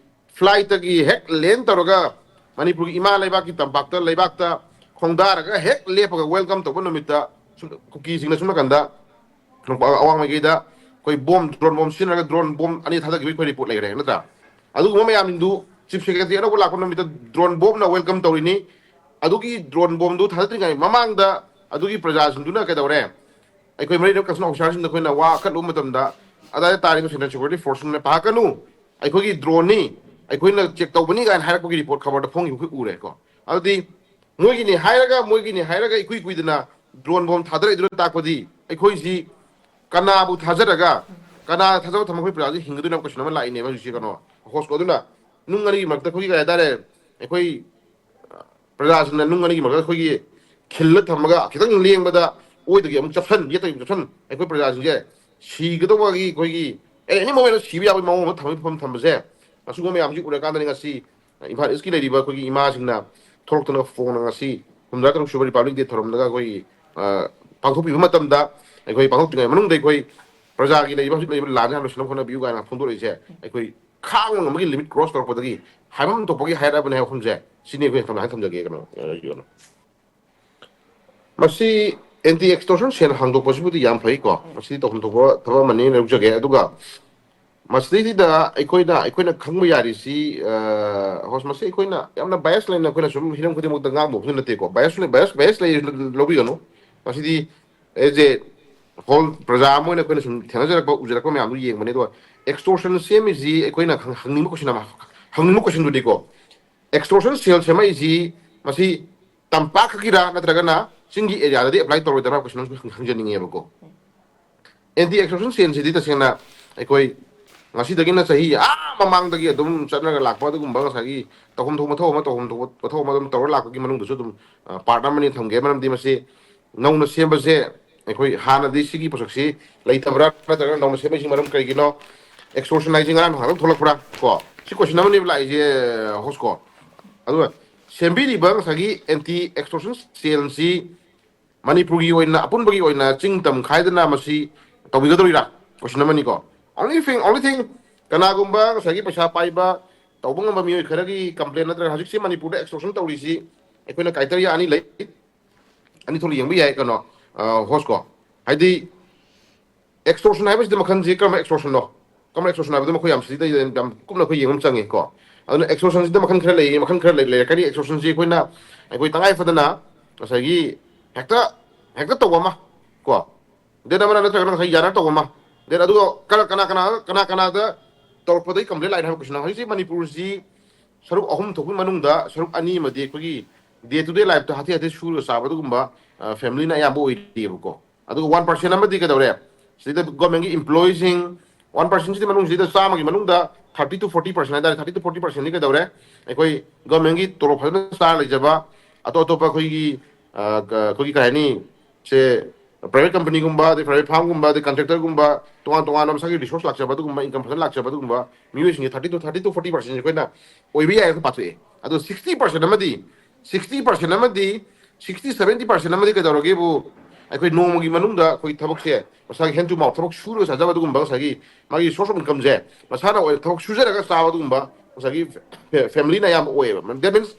ꯐ꯭ꯂꯥꯏꯠꯇꯒꯤ ꯍꯦꯛ ꯂꯦꯟ ꯇꯧꯔꯒ ꯃꯅꯤꯄꯨꯔꯒꯤ ꯏꯃꯥ ꯂꯩꯕꯥꯛꯀꯤ ꯇꯝꯄꯥꯛꯇ, ꯂꯩꯕꯥꯛꯇ ꯈꯣꯡꯗꯥꯔꯒ ꯍꯦꯛ ꯂꯦꯞꯄꯒ ꯋꯦꯜꯀꯝ ꯇꯧꯕ ꯅꯨꯃꯤꯠꯇ, ꯁꯨꯝ ꯀꯨꯀꯤꯁꯤꯡꯅ ꯁꯨꯝ ꯅꯥꯀꯟꯗ, ꯑꯋꯥꯡ ꯃꯥꯏꯀꯩꯗ ꯑꯩꯈꯣꯏ ꯕꯣꯝ, ꯗ꯭ꯔꯣꯟ ꯕꯣꯝ ꯁꯤꯖꯤꯟꯅꯔꯒ ꯗ꯭ꯔꯣꯟ ꯕꯣꯝ ꯑꯅꯤ ꯊꯥꯗꯈꯤꯕꯒꯤ ꯑꯩꯈꯣꯏ ꯔꯤꯄꯣꯔꯠ ꯂꯩꯈ꯭ꯔꯦ, ꯅꯠꯇ꯭ꯔꯥ? ꯑꯗꯨꯒꯨꯝꯕ ꯃꯌꯥꯝꯗꯨ ꯆꯤꯐ ꯁꯦꯀ꯭ꯔꯦꯇꯔꯤ ꯑꯅꯧꯕ ꯂꯥꯛꯄ ꯅꯨꯃꯤꯠꯇ ꯗ꯭ꯔꯣꯟ ꯕꯣꯝꯅ ꯋꯦꯜꯀꯝ ꯇꯧꯔꯤꯅꯤ꯫ ꯑꯗꯨꯒꯤ ꯗ꯭ꯔꯣꯟ ꯕꯣꯝꯗꯨ ꯊꯥꯗꯠꯇ꯭ꯔꯤꯉꯩ ꯃꯃꯥꯡꯗ ꯑꯗꯨꯒꯤ ꯄ꯭ꯔꯖꯥꯁꯤꯡꯗꯨꯅ ꯀꯩꯗꯧꯔꯦ? ꯑꯩꯈꯣꯏ ꯃꯔꯤ ꯂꯩꯅꯕ ꯀꯟꯁꯔꯟ ꯑꯣꯐꯤꯁꯥꯔꯁꯤꯡꯗ ꯑꯩꯈꯣꯏꯅ ꯋꯥ ꯑꯀꯠꯂꯨꯕ ꯃꯇꯝꯗ, ꯑꯗꯥꯏꯗ ꯇꯥꯔꯤꯕ ꯁꯦꯟꯇ꯭ꯔꯦꯜ ꯁꯦꯀ꯭ꯌꯨꯔꯤꯇꯤ ꯐꯣꯔꯁꯁꯤꯡꯅ, "ꯄꯥꯈꯠꯀꯅꯨ, ꯑꯩꯈꯣꯏꯒꯤ ꯗ꯭ꯔꯣꯟꯅꯤ, ꯑꯩꯈꯣꯏꯅ ꯆꯦꯛ ꯇꯧꯕꯅꯤ" ꯀꯥꯏꯅ ꯍꯥꯏꯔꯛꯄꯒꯤ ꯔꯤꯄꯣꯔꯠ ꯈꯕꯔꯗ ꯐꯣꯡꯈꯤꯕ ꯑꯩꯈꯣꯏ ꯎꯔꯦꯀꯣ꯫ ꯑꯗꯨꯗꯤ ꯃꯣꯏꯒꯤꯅꯤ ꯍꯥꯏꯔꯒ, ꯃꯣꯏꯒꯤꯅꯤ ꯍꯥꯏꯔꯒ ꯏꯀꯨꯏ ꯀꯨꯏꯗꯅ ꯗ꯭ꯔꯣꯟ ꯕꯣꯝ ꯊꯥꯗꯔꯛꯏꯗꯨꯅ ꯇꯥꯛꯄꯗꯤ ꯑꯩꯈꯣꯏꯁꯤ ꯀꯅꯥꯕꯨ ꯊꯥꯖꯔꯒ, ꯀꯅꯥ ꯊꯥꯖꯕ ꯊꯝꯃꯒ ꯑꯩꯈꯣꯏ ꯄ꯭ꯔꯖꯥꯁꯤ ꯍꯤꯡꯒꯗꯣꯏꯅꯣ ꯍꯥꯏꯕ ꯀꯣꯏꯁꯟ ꯑꯃ ꯂꯥꯛꯏꯅꯦꯕ ꯍꯧꯖꯤꯛꯁꯦ, ꯀꯩꯅꯣ, ꯍꯣꯁꯀꯣ꯫ ꯑꯗꯨꯅ ꯅꯨꯡ ꯑꯅꯤꯒꯤ ꯃꯔꯛꯇ ꯑꯩꯈꯣꯏꯒꯤ ꯀꯩ ꯍꯥꯏꯇꯥꯔꯦ, ꯑꯩꯈꯣꯏ ꯄ꯭ꯔꯖꯥꯁꯤꯡꯅ ꯅꯨꯡ ꯑꯅꯤꯒꯤ ꯃꯔꯛꯇ ꯑꯩꯈꯣꯏꯒꯤ ꯈꯤꯜꯂ ꯊꯝꯃꯒ ꯈꯤꯇꯪ ꯂꯦꯡꯕꯗ ꯑꯣꯏꯗꯒꯤ ꯑꯃꯨꯛ ꯆꯞꯁꯟ, ꯌꯦꯠꯇꯒꯤ ꯑꯃꯨꯛ ꯆꯞꯁꯟ, ꯑꯩꯈꯣꯏ ꯄ꯭ꯔꯖꯥꯁꯤꯡꯁꯦ ꯁꯤꯒꯗꯧꯕꯒꯤ ꯑꯩꯈꯣꯏꯒꯤ at any moment ꯁꯤꯕ ꯌꯥꯕꯒꯤ ꯃꯑꯣꯡ ꯑꯃ ꯊꯝꯕꯒꯤ ꯐꯤꯕꯝ ꯊꯝꯕꯁꯦ, ꯑꯁꯤꯒꯨꯝꯕ ꯃꯌꯥꯝꯁꯤ ꯎꯔꯀꯥꯟꯗꯅꯤ ꯉꯁꯤ ꯏꯝꯐꯥꯜ ꯏꯁꯀꯤ ꯂꯩꯔꯤꯕ ꯑꯩꯈꯣꯏꯒꯤ ꯏꯃꯥꯁꯤꯡꯅ ꯊꯣꯛꯂꯛꯇꯅ ꯐꯣꯡꯅ ꯉꯁꯤ ꯍꯨꯝꯗ꯭ꯔꯥ ꯇꯔꯨꯛ ꯁꯨꯕ ꯔꯤꯄꯕ꯭ꯂꯤꯛ ꯗꯦ ꯊꯧꯔꯝꯗꯒ ꯑꯩꯈꯣꯏ, ꯑ, ꯄꯥꯡꯊꯣꯛꯄꯤꯕ ꯃꯇꯝꯗ, ꯑꯩꯈꯣꯏ ꯄꯥꯡꯊꯣꯛꯇ꯭ꯔꯤꯉꯩ ꯃꯅꯨꯡꯗ ꯑꯩꯈꯣꯏ ꯄ꯭ꯔꯖꯥꯒꯤ ꯂꯩꯔꯤꯕ, ꯍꯧꯖꯤꯛ ꯂꯩꯔꯤꯕ ꯂꯥꯟꯁꯦ ꯍꯥꯟꯅ ꯂꯣꯏꯁꯤꯟꯅꯕ ꯍꯣꯠꯅꯕꯤꯌꯨ ꯀꯥꯏꯅ ꯐꯣꯡꯗꯣꯔꯛꯏꯁꯦ, ꯑꯩꯈꯣꯏ ꯈꯥꯡꯕ ꯉꯝꯕꯒꯤ ꯂꯤꯃꯤꯠ ꯀ꯭ꯔꯣꯁ ꯇꯧꯔꯛꯄꯗꯒꯤ ꯍꯥꯏꯐꯝ ꯊꯣꯛꯄꯒꯤ ꯍꯥꯏꯔꯛꯑꯕꯅꯦ ꯍꯥꯏꯕ ꯋꯥꯐꯝꯁꯦ, ꯁꯤꯅꯤ ꯑꯩꯈꯣꯏ ꯁꯝꯅ ꯍꯥꯏꯅ ꯊꯝꯖꯒꯦ, ꯀꯩꯅꯣ, ꯑ, ꯌꯣꯅ꯫ ꯃꯁꯤ ꯑꯦꯟꯇꯤ ꯑꯦꯛꯁꯇꯣꯔꯁꯟ ꯁꯦꯜ ꯍꯥꯡꯗꯣꯛꯄꯁꯤꯕꯨꯗꯤ ꯌꯥꯝ ꯐꯩꯀꯣ, ꯃꯁꯤ ꯇꯧꯐꯝ ꯊꯣꯛꯄ ꯊꯕꯛ ꯑꯃꯅꯤ ꯂꯧꯖꯒꯦ꯫ ꯑꯗꯨꯒ ꯃꯁꯤꯗꯩꯁꯤꯗ ꯑꯩꯈꯣꯏꯅ ꯑꯩꯈꯣꯏꯅ ꯈꯪꯕ ꯌꯥꯔꯤꯁꯤ, ꯑ, ꯍꯣꯁ, ꯃꯁꯤ ꯑꯩꯈꯣꯏꯅ ꯌꯥꯝꯅ ꯕꯥꯏꯁ ꯂꯩꯅ ꯑꯩꯈꯣꯏꯅ ꯁꯨꯝ ꯍꯤꯔꯝ ꯈꯨꯗꯤꯡꯃꯛꯇ ꯉꯥꯡꯕ ꯋꯥꯐꯝ ꯅꯠꯇꯦꯀꯣ꯫ ꯕꯥꯏꯁ ꯕꯥꯏꯁ ꯕꯥꯏꯁ ꯂꯩ ꯂꯧꯕꯤꯒꯅꯨ꯫ ꯃꯁꯤꯗꯤ ꯑꯦꯖ ꯑꯦ ꯍꯣꯜ ꯄ꯭ꯔꯖꯥ ꯑꯃ ꯑꯣꯏꯅ ꯑꯩꯈꯣꯏꯅ ꯁꯨꯝ ꯊꯦꯡꯅꯖꯔꯛꯄ, ꯎꯖꯔꯛꯄ ꯃꯌꯥꯝꯗꯨ ꯌꯦꯡꯕꯅꯤ꯫ ꯑꯗꯣ ꯑꯦꯛꯁꯇꯣꯔꯁꯟ ꯁꯦꯝꯃꯤꯁꯤ ꯑꯩꯈꯣꯏꯅ ꯈꯪ- ꯍꯪꯅꯤꯡꯕ ꯀꯣꯏꯁꯟ ꯑꯃ, ꯍꯪꯅꯤꯡꯕ ꯀꯣꯏꯁꯟꯗꯨꯗꯤꯀꯣ, ꯑꯦꯛꯁꯇꯣꯔꯁꯟ ꯁꯦꯜ ꯁꯦꯝꯃꯛꯏꯁꯤ ꯃꯁꯤ ꯇꯝꯄꯥꯛ ꯈꯛꯀꯤꯔꯥ ꯅꯠꯇ꯭ꯔꯒꯅ ꯆꯤꯡꯒꯤ ꯑꯦꯔꯤꯌꯥꯗꯗꯤ ꯑꯦꯄ꯭ꯂꯥꯏ ꯇꯧꯔꯣꯏꯗꯕ꯭ꯔꯥ ꯀꯣꯏꯁꯟ ꯑꯃꯁꯨ ꯍꯪ- ꯍꯪꯖꯅꯤꯡꯉꯦꯕꯀꯣ꯫ ꯑꯦꯟꯇꯤ ꯑꯦꯛꯁꯇꯣꯔꯁꯟ ꯁꯦꯜꯁꯤꯗꯤ ꯇꯁꯦꯡꯅ ꯑꯩꯈꯣꯏ ꯉꯁꯤꯗꯒꯤꯅ ꯆꯍꯤ ꯑꯥ ꯃꯃꯥꯡꯗꯒꯤ ꯑꯗꯨꯝ ꯆꯠꯅꯔꯒ ꯂꯥꯛꯄ ꯑꯗꯨꯒꯨꯝꯕ ꯉꯁꯥꯏꯒꯤ ꯇꯧꯐꯝ ꯊꯣꯛꯄ ꯃꯊꯧ ꯑꯃ, ꯇꯧꯐꯝ ꯊꯣꯛꯄ ꯃꯊꯧ ꯑꯃ ꯑꯗꯨꯝ ꯇꯧꯔ ꯂꯥꯛꯄꯒꯤ ꯃꯅꯨꯡꯗꯁꯨ ꯑꯗꯨꯝ, ꯑ, ꯄꯥꯔꯠ ꯑꯃꯅꯤ ꯊꯝꯒꯦ꯫ ꯃꯔꯝꯗꯤ ꯃꯁꯤ ꯅꯧꯅ ꯁꯦꯝꯕꯁꯦ ꯑꯩꯈꯣꯏ ꯍꯥꯟꯅꯗꯤ ꯁꯤꯒꯤ ꯄꯣꯠꯁꯛꯁꯤ ꯂꯩꯇꯕ꯭ꯔꯥ ꯅꯠꯇ꯭ꯔꯒꯅ ꯅꯧꯅ ꯁꯦꯝꯃꯛꯏꯁꯤ ꯃꯔꯝ ꯀꯔꯤꯒꯤꯅꯣ? ꯑꯦꯛꯁꯇꯣꯔꯁꯟ ꯍꯥꯏꯁꯤ ꯉꯔꯥꯡ ꯉꯍꯥꯛꯇꯪ ꯊꯣꯛꯂꯛꯄ꯭ꯔꯥ? ꯀꯣ, ꯁꯤ ꯀꯣꯏꯁꯟ ꯑꯃꯅꯦꯕ ꯂꯥꯛꯏꯁꯦ, ꯍꯣꯁ ꯀꯣ꯫ ꯑꯗꯨꯒ ꯁꯦꯝꯕꯤꯔꯤꯕ ꯉꯁꯥꯏꯒꯤ ꯑꯦꯟꯇꯤ ꯑꯦꯛꯁꯇꯣꯔꯁꯟ ꯁꯦꯜꯁꯤ ꯃꯅꯤꯄꯨꯔꯒꯤ ꯑꯣꯏꯅ, ꯑꯄꯨꯟꯕꯒꯤ ꯑꯣꯏꯅ ꯆꯤꯡ ꯇꯝ ꯈꯥꯏꯗꯅ ꯃꯁꯤ ꯇꯧꯕꯤꯒꯗꯧꯔꯤꯔꯥ? ꯀꯣꯏꯁꯟ ꯑꯃꯅꯤꯀꯣ꯫ Only thing, only thing, ꯀꯅꯥꯒꯨꯝꯕ ꯉꯁꯥꯏꯒꯤ ꯄꯩꯁꯥ ꯄꯥꯏꯕ, ꯇꯧꯕ ꯉꯝꯕ ꯃꯤꯑꯣꯏ ꯈꯔꯒꯤ ꯀꯝꯄ꯭ꯂꯦꯟ ꯅꯠꯇ꯭ꯔꯒ ꯍꯧꯖꯤꯛꯁꯤ ꯃꯅꯤꯄꯨꯔꯗ ꯑꯦꯛꯁꯇꯣꯔꯁꯟ ꯇꯧꯔꯤꯁꯤ ꯑꯩꯈꯣꯏꯅ ꯀ꯭ꯔꯥꯏꯇꯦꯔꯤꯌꯥ ꯑꯅꯤ ꯂꯩ, ꯑꯅꯤ ꯊꯣꯛꯅ ꯌꯦꯡꯕ ꯌꯥꯏ꯫ ꯀꯩꯅꯣ, ꯑ, ꯍꯣꯁ ꯀꯣ, ꯍꯥꯏꯗꯤ ꯑꯦꯛꯁꯇꯣꯔꯁꯟ ꯍꯥꯏꯕꯁꯤꯗ ꯃꯈꯜꯁꯤ ꯀꯔꯝꯕ ꯑꯦꯛꯁꯇꯣꯔꯁꯟꯅꯣ? ꯀꯔꯝꯕ ꯑꯦꯛꯁꯇꯣꯔꯁꯟ ꯍꯥꯏꯕꯗꯣ ꯃꯈꯣꯏ ꯌꯥꯝ ꯁꯤꯗ ꯌꯥꯝ ꯀꯨꯞꯅ ꯑꯩꯈꯣꯏ ꯌꯦꯡꯕ ꯑꯃ ꯆꯪꯉꯤ ꯀꯣ꯫ ꯑꯗꯨꯅ ꯑꯦꯛꯁꯇꯣꯔꯁꯟꯁꯤꯗ ꯃꯈꯜ ꯈꯔ ꯂꯩ, ꯃꯈꯜ ꯈꯔ ꯂꯩ, ꯂꯩꯔꯛꯀꯅꯤ꯫ ꯑꯦꯛꯁꯇꯣꯔꯁꯟꯁꯤ ꯑꯩꯈꯣꯏꯅ, ꯑꯩꯈꯣꯏ ꯇꯉꯥꯏ ꯐꯗꯅ ꯉꯁꯥꯏꯒꯤ ꯍꯦꯛꯇ, ꯍꯦꯛꯇ ꯇꯧꯕ ꯑꯃ ꯀꯣ, ꯗꯦꯠ ꯑꯃꯅ ꯅꯠꯇ꯭ꯔꯒꯅ ꯉꯁꯥꯏ ꯌꯥꯅ ꯇꯧꯕ ꯑꯃ, ꯗꯦꯠ ꯑꯗꯨꯒ ꯀꯅꯥ ꯀꯅꯥ ꯀꯅꯥ ꯀꯅꯥ ꯀꯅꯥꯗ ꯇꯧꯔꯛꯄꯗꯒꯤ ꯀꯝꯄ꯭ꯂꯦꯟ ꯂꯥꯛꯏꯅꯣ ꯍꯥꯏꯕ ꯀꯣꯏꯁꯟ꯫ ꯍꯧꯖꯤꯛꯁꯤ ꯃꯅꯤꯄꯨꯔꯁꯤ ꯁꯔꯨꯛ ꯑꯍꯨꯝ ꯊꯣꯛꯄꯒꯤ ꯃꯅꯨꯡꯗ ꯁꯔꯨꯛ ꯑꯅꯤ ꯑꯃꯗꯤ ꯑꯩꯈꯣꯏꯒꯤ ꯗꯦ ꯇꯨ ꯗꯦ ꯂꯥꯏꯐꯇ ꯍꯥꯊꯤ ꯍꯥꯊꯤ ꯁꯨꯔꯒ ꯆꯥꯕ ꯑꯗꯨꯒꯨꯝꯕ, ꯑ, ꯐꯦꯃꯤꯂꯤꯅ ꯑꯌꯥꯝꯕ ꯑꯣꯏꯔꯤꯑꯕꯀꯣ꯫ ꯑꯗꯨꯒ ꯋꯥꯟ ꯄꯥꯔꯁꯦꯟ ꯑꯃꯗꯤ ꯀꯩꯗꯧꯔꯦ? ꯁꯤꯗ ꯒꯣꯔꯃꯦꯟꯒꯤ ꯏꯝꯄ꯭ꯂꯣꯌꯤꯁꯤꯡ, ꯋꯥꯟ ꯄꯥꯔꯁꯦꯟꯁꯤꯗꯤ ꯃꯅꯨꯡꯁꯤꯗ ꯆꯥꯝꯃꯒꯤ ꯃꯅꯨꯡꯗ ꯊꯥꯔꯇꯤ ꯇꯨ ꯐꯣꯔꯇꯤ ꯄꯥꯔꯁꯦꯟ ꯍꯥꯏꯇꯥꯔꯦ, ꯊꯥꯔꯇꯤ ꯇꯨ ꯐꯣꯔꯇꯤ ꯄꯥꯔꯁꯦꯟꯗꯤ ꯀꯩꯗꯧꯔꯦ? ꯑꯩꯈꯣꯏ ꯒꯣꯔꯃꯦꯟꯒꯤ ꯇꯣꯂꯣꯞ ꯐꯖꯅ ꯆꯥꯔ ꯂꯩꯖꯕ, ꯑꯇꯣꯞ ꯑꯇꯣꯞꯄ ꯑꯩꯈꯣꯏꯒꯤ, ꯑ, ꯀ-, ꯑꯩꯈꯣꯏꯒꯤ ꯀꯩ ꯍꯥꯏꯅꯤ, ꯁꯦ, ꯄ꯭ꯔꯥꯏꯚꯦꯠ ꯀꯝꯄꯅꯤꯒꯨꯝꯕ, ꯑꯗꯩ ꯄ꯭ꯔꯥꯏꯚꯦꯠ ꯐꯥꯔꯝꯒꯨꯝꯕ, ꯑꯗꯩ ꯀꯟꯇ꯭ꯔꯦꯛꯇꯔꯒꯨꯝꯕ, ꯇꯣꯉꯥꯟ ꯇꯣꯉꯥꯟꯕ ꯃꯁꯥꯒꯤ ꯔꯤꯁꯣꯔꯁ ꯂꯥꯛꯆꯕ ꯑꯗꯨꯒꯨꯝꯕ, ꯏꯟꯀꯝ ꯐꯖꯅ ꯂꯥꯛꯆꯕ ꯑꯗꯨꯒꯨꯝꯕ ꯃꯤꯑꯣꯏꯁꯤꯡꯁꯦ thirty two, thirty two forty ꯄꯥꯔꯁꯦꯟꯁꯦ ꯑꯩꯈꯣꯏꯅ ꯑꯣꯏꯕ ꯌꯥꯏ ꯑꯩꯈꯣꯏ ꯄꯥꯊꯣꯛꯑꯦ꯫ ꯑꯗꯣ ꯁꯤꯛꯁꯇꯤ ꯄꯥꯔꯁꯦꯟ ꯑꯃꯗꯤ, ꯁꯤꯛꯁꯇꯤ ꯄꯥꯔꯁꯦꯟ ꯑꯃꯗꯤ, ꯁꯤꯛꯁꯇꯤ ꯁꯚꯦꯟꯇꯤ ꯄꯥꯔꯁꯦꯟ ꯑꯃꯗꯤ ꯀꯩꯗꯧꯔꯒꯦꯕꯨ, ꯑꯩꯈꯣꯏ ꯅꯣꯡꯃꯒꯤ ꯃꯅꯨꯡꯗ ꯑꯩꯈꯣꯏ ꯊꯕꯛꯁꯦ, ꯃꯁꯥꯒꯤ hand to mouth ꯊꯕꯛ ꯁꯨꯔꯒ ꯆꯥꯖꯕ ꯑꯗꯨꯒꯨꯝꯕ, ꯉꯁꯥꯏꯒꯤ ꯃꯥꯒꯤ source of incomeꯁꯦ ꯃꯁꯥꯅ ꯑꯣꯏꯅ ꯊꯕꯛ ꯁꯨꯖꯔꯒ ꯆꯥꯕ ꯑꯗꯨꯒꯨꯝꯕ ꯉꯁꯥꯏꯒꯤ ꯐꯦ-, ꯐꯦꯃꯤꯂꯤꯅ ꯑꯌꯥꯝꯕ ꯑꯣꯏꯌꯦꯕ꯫ That means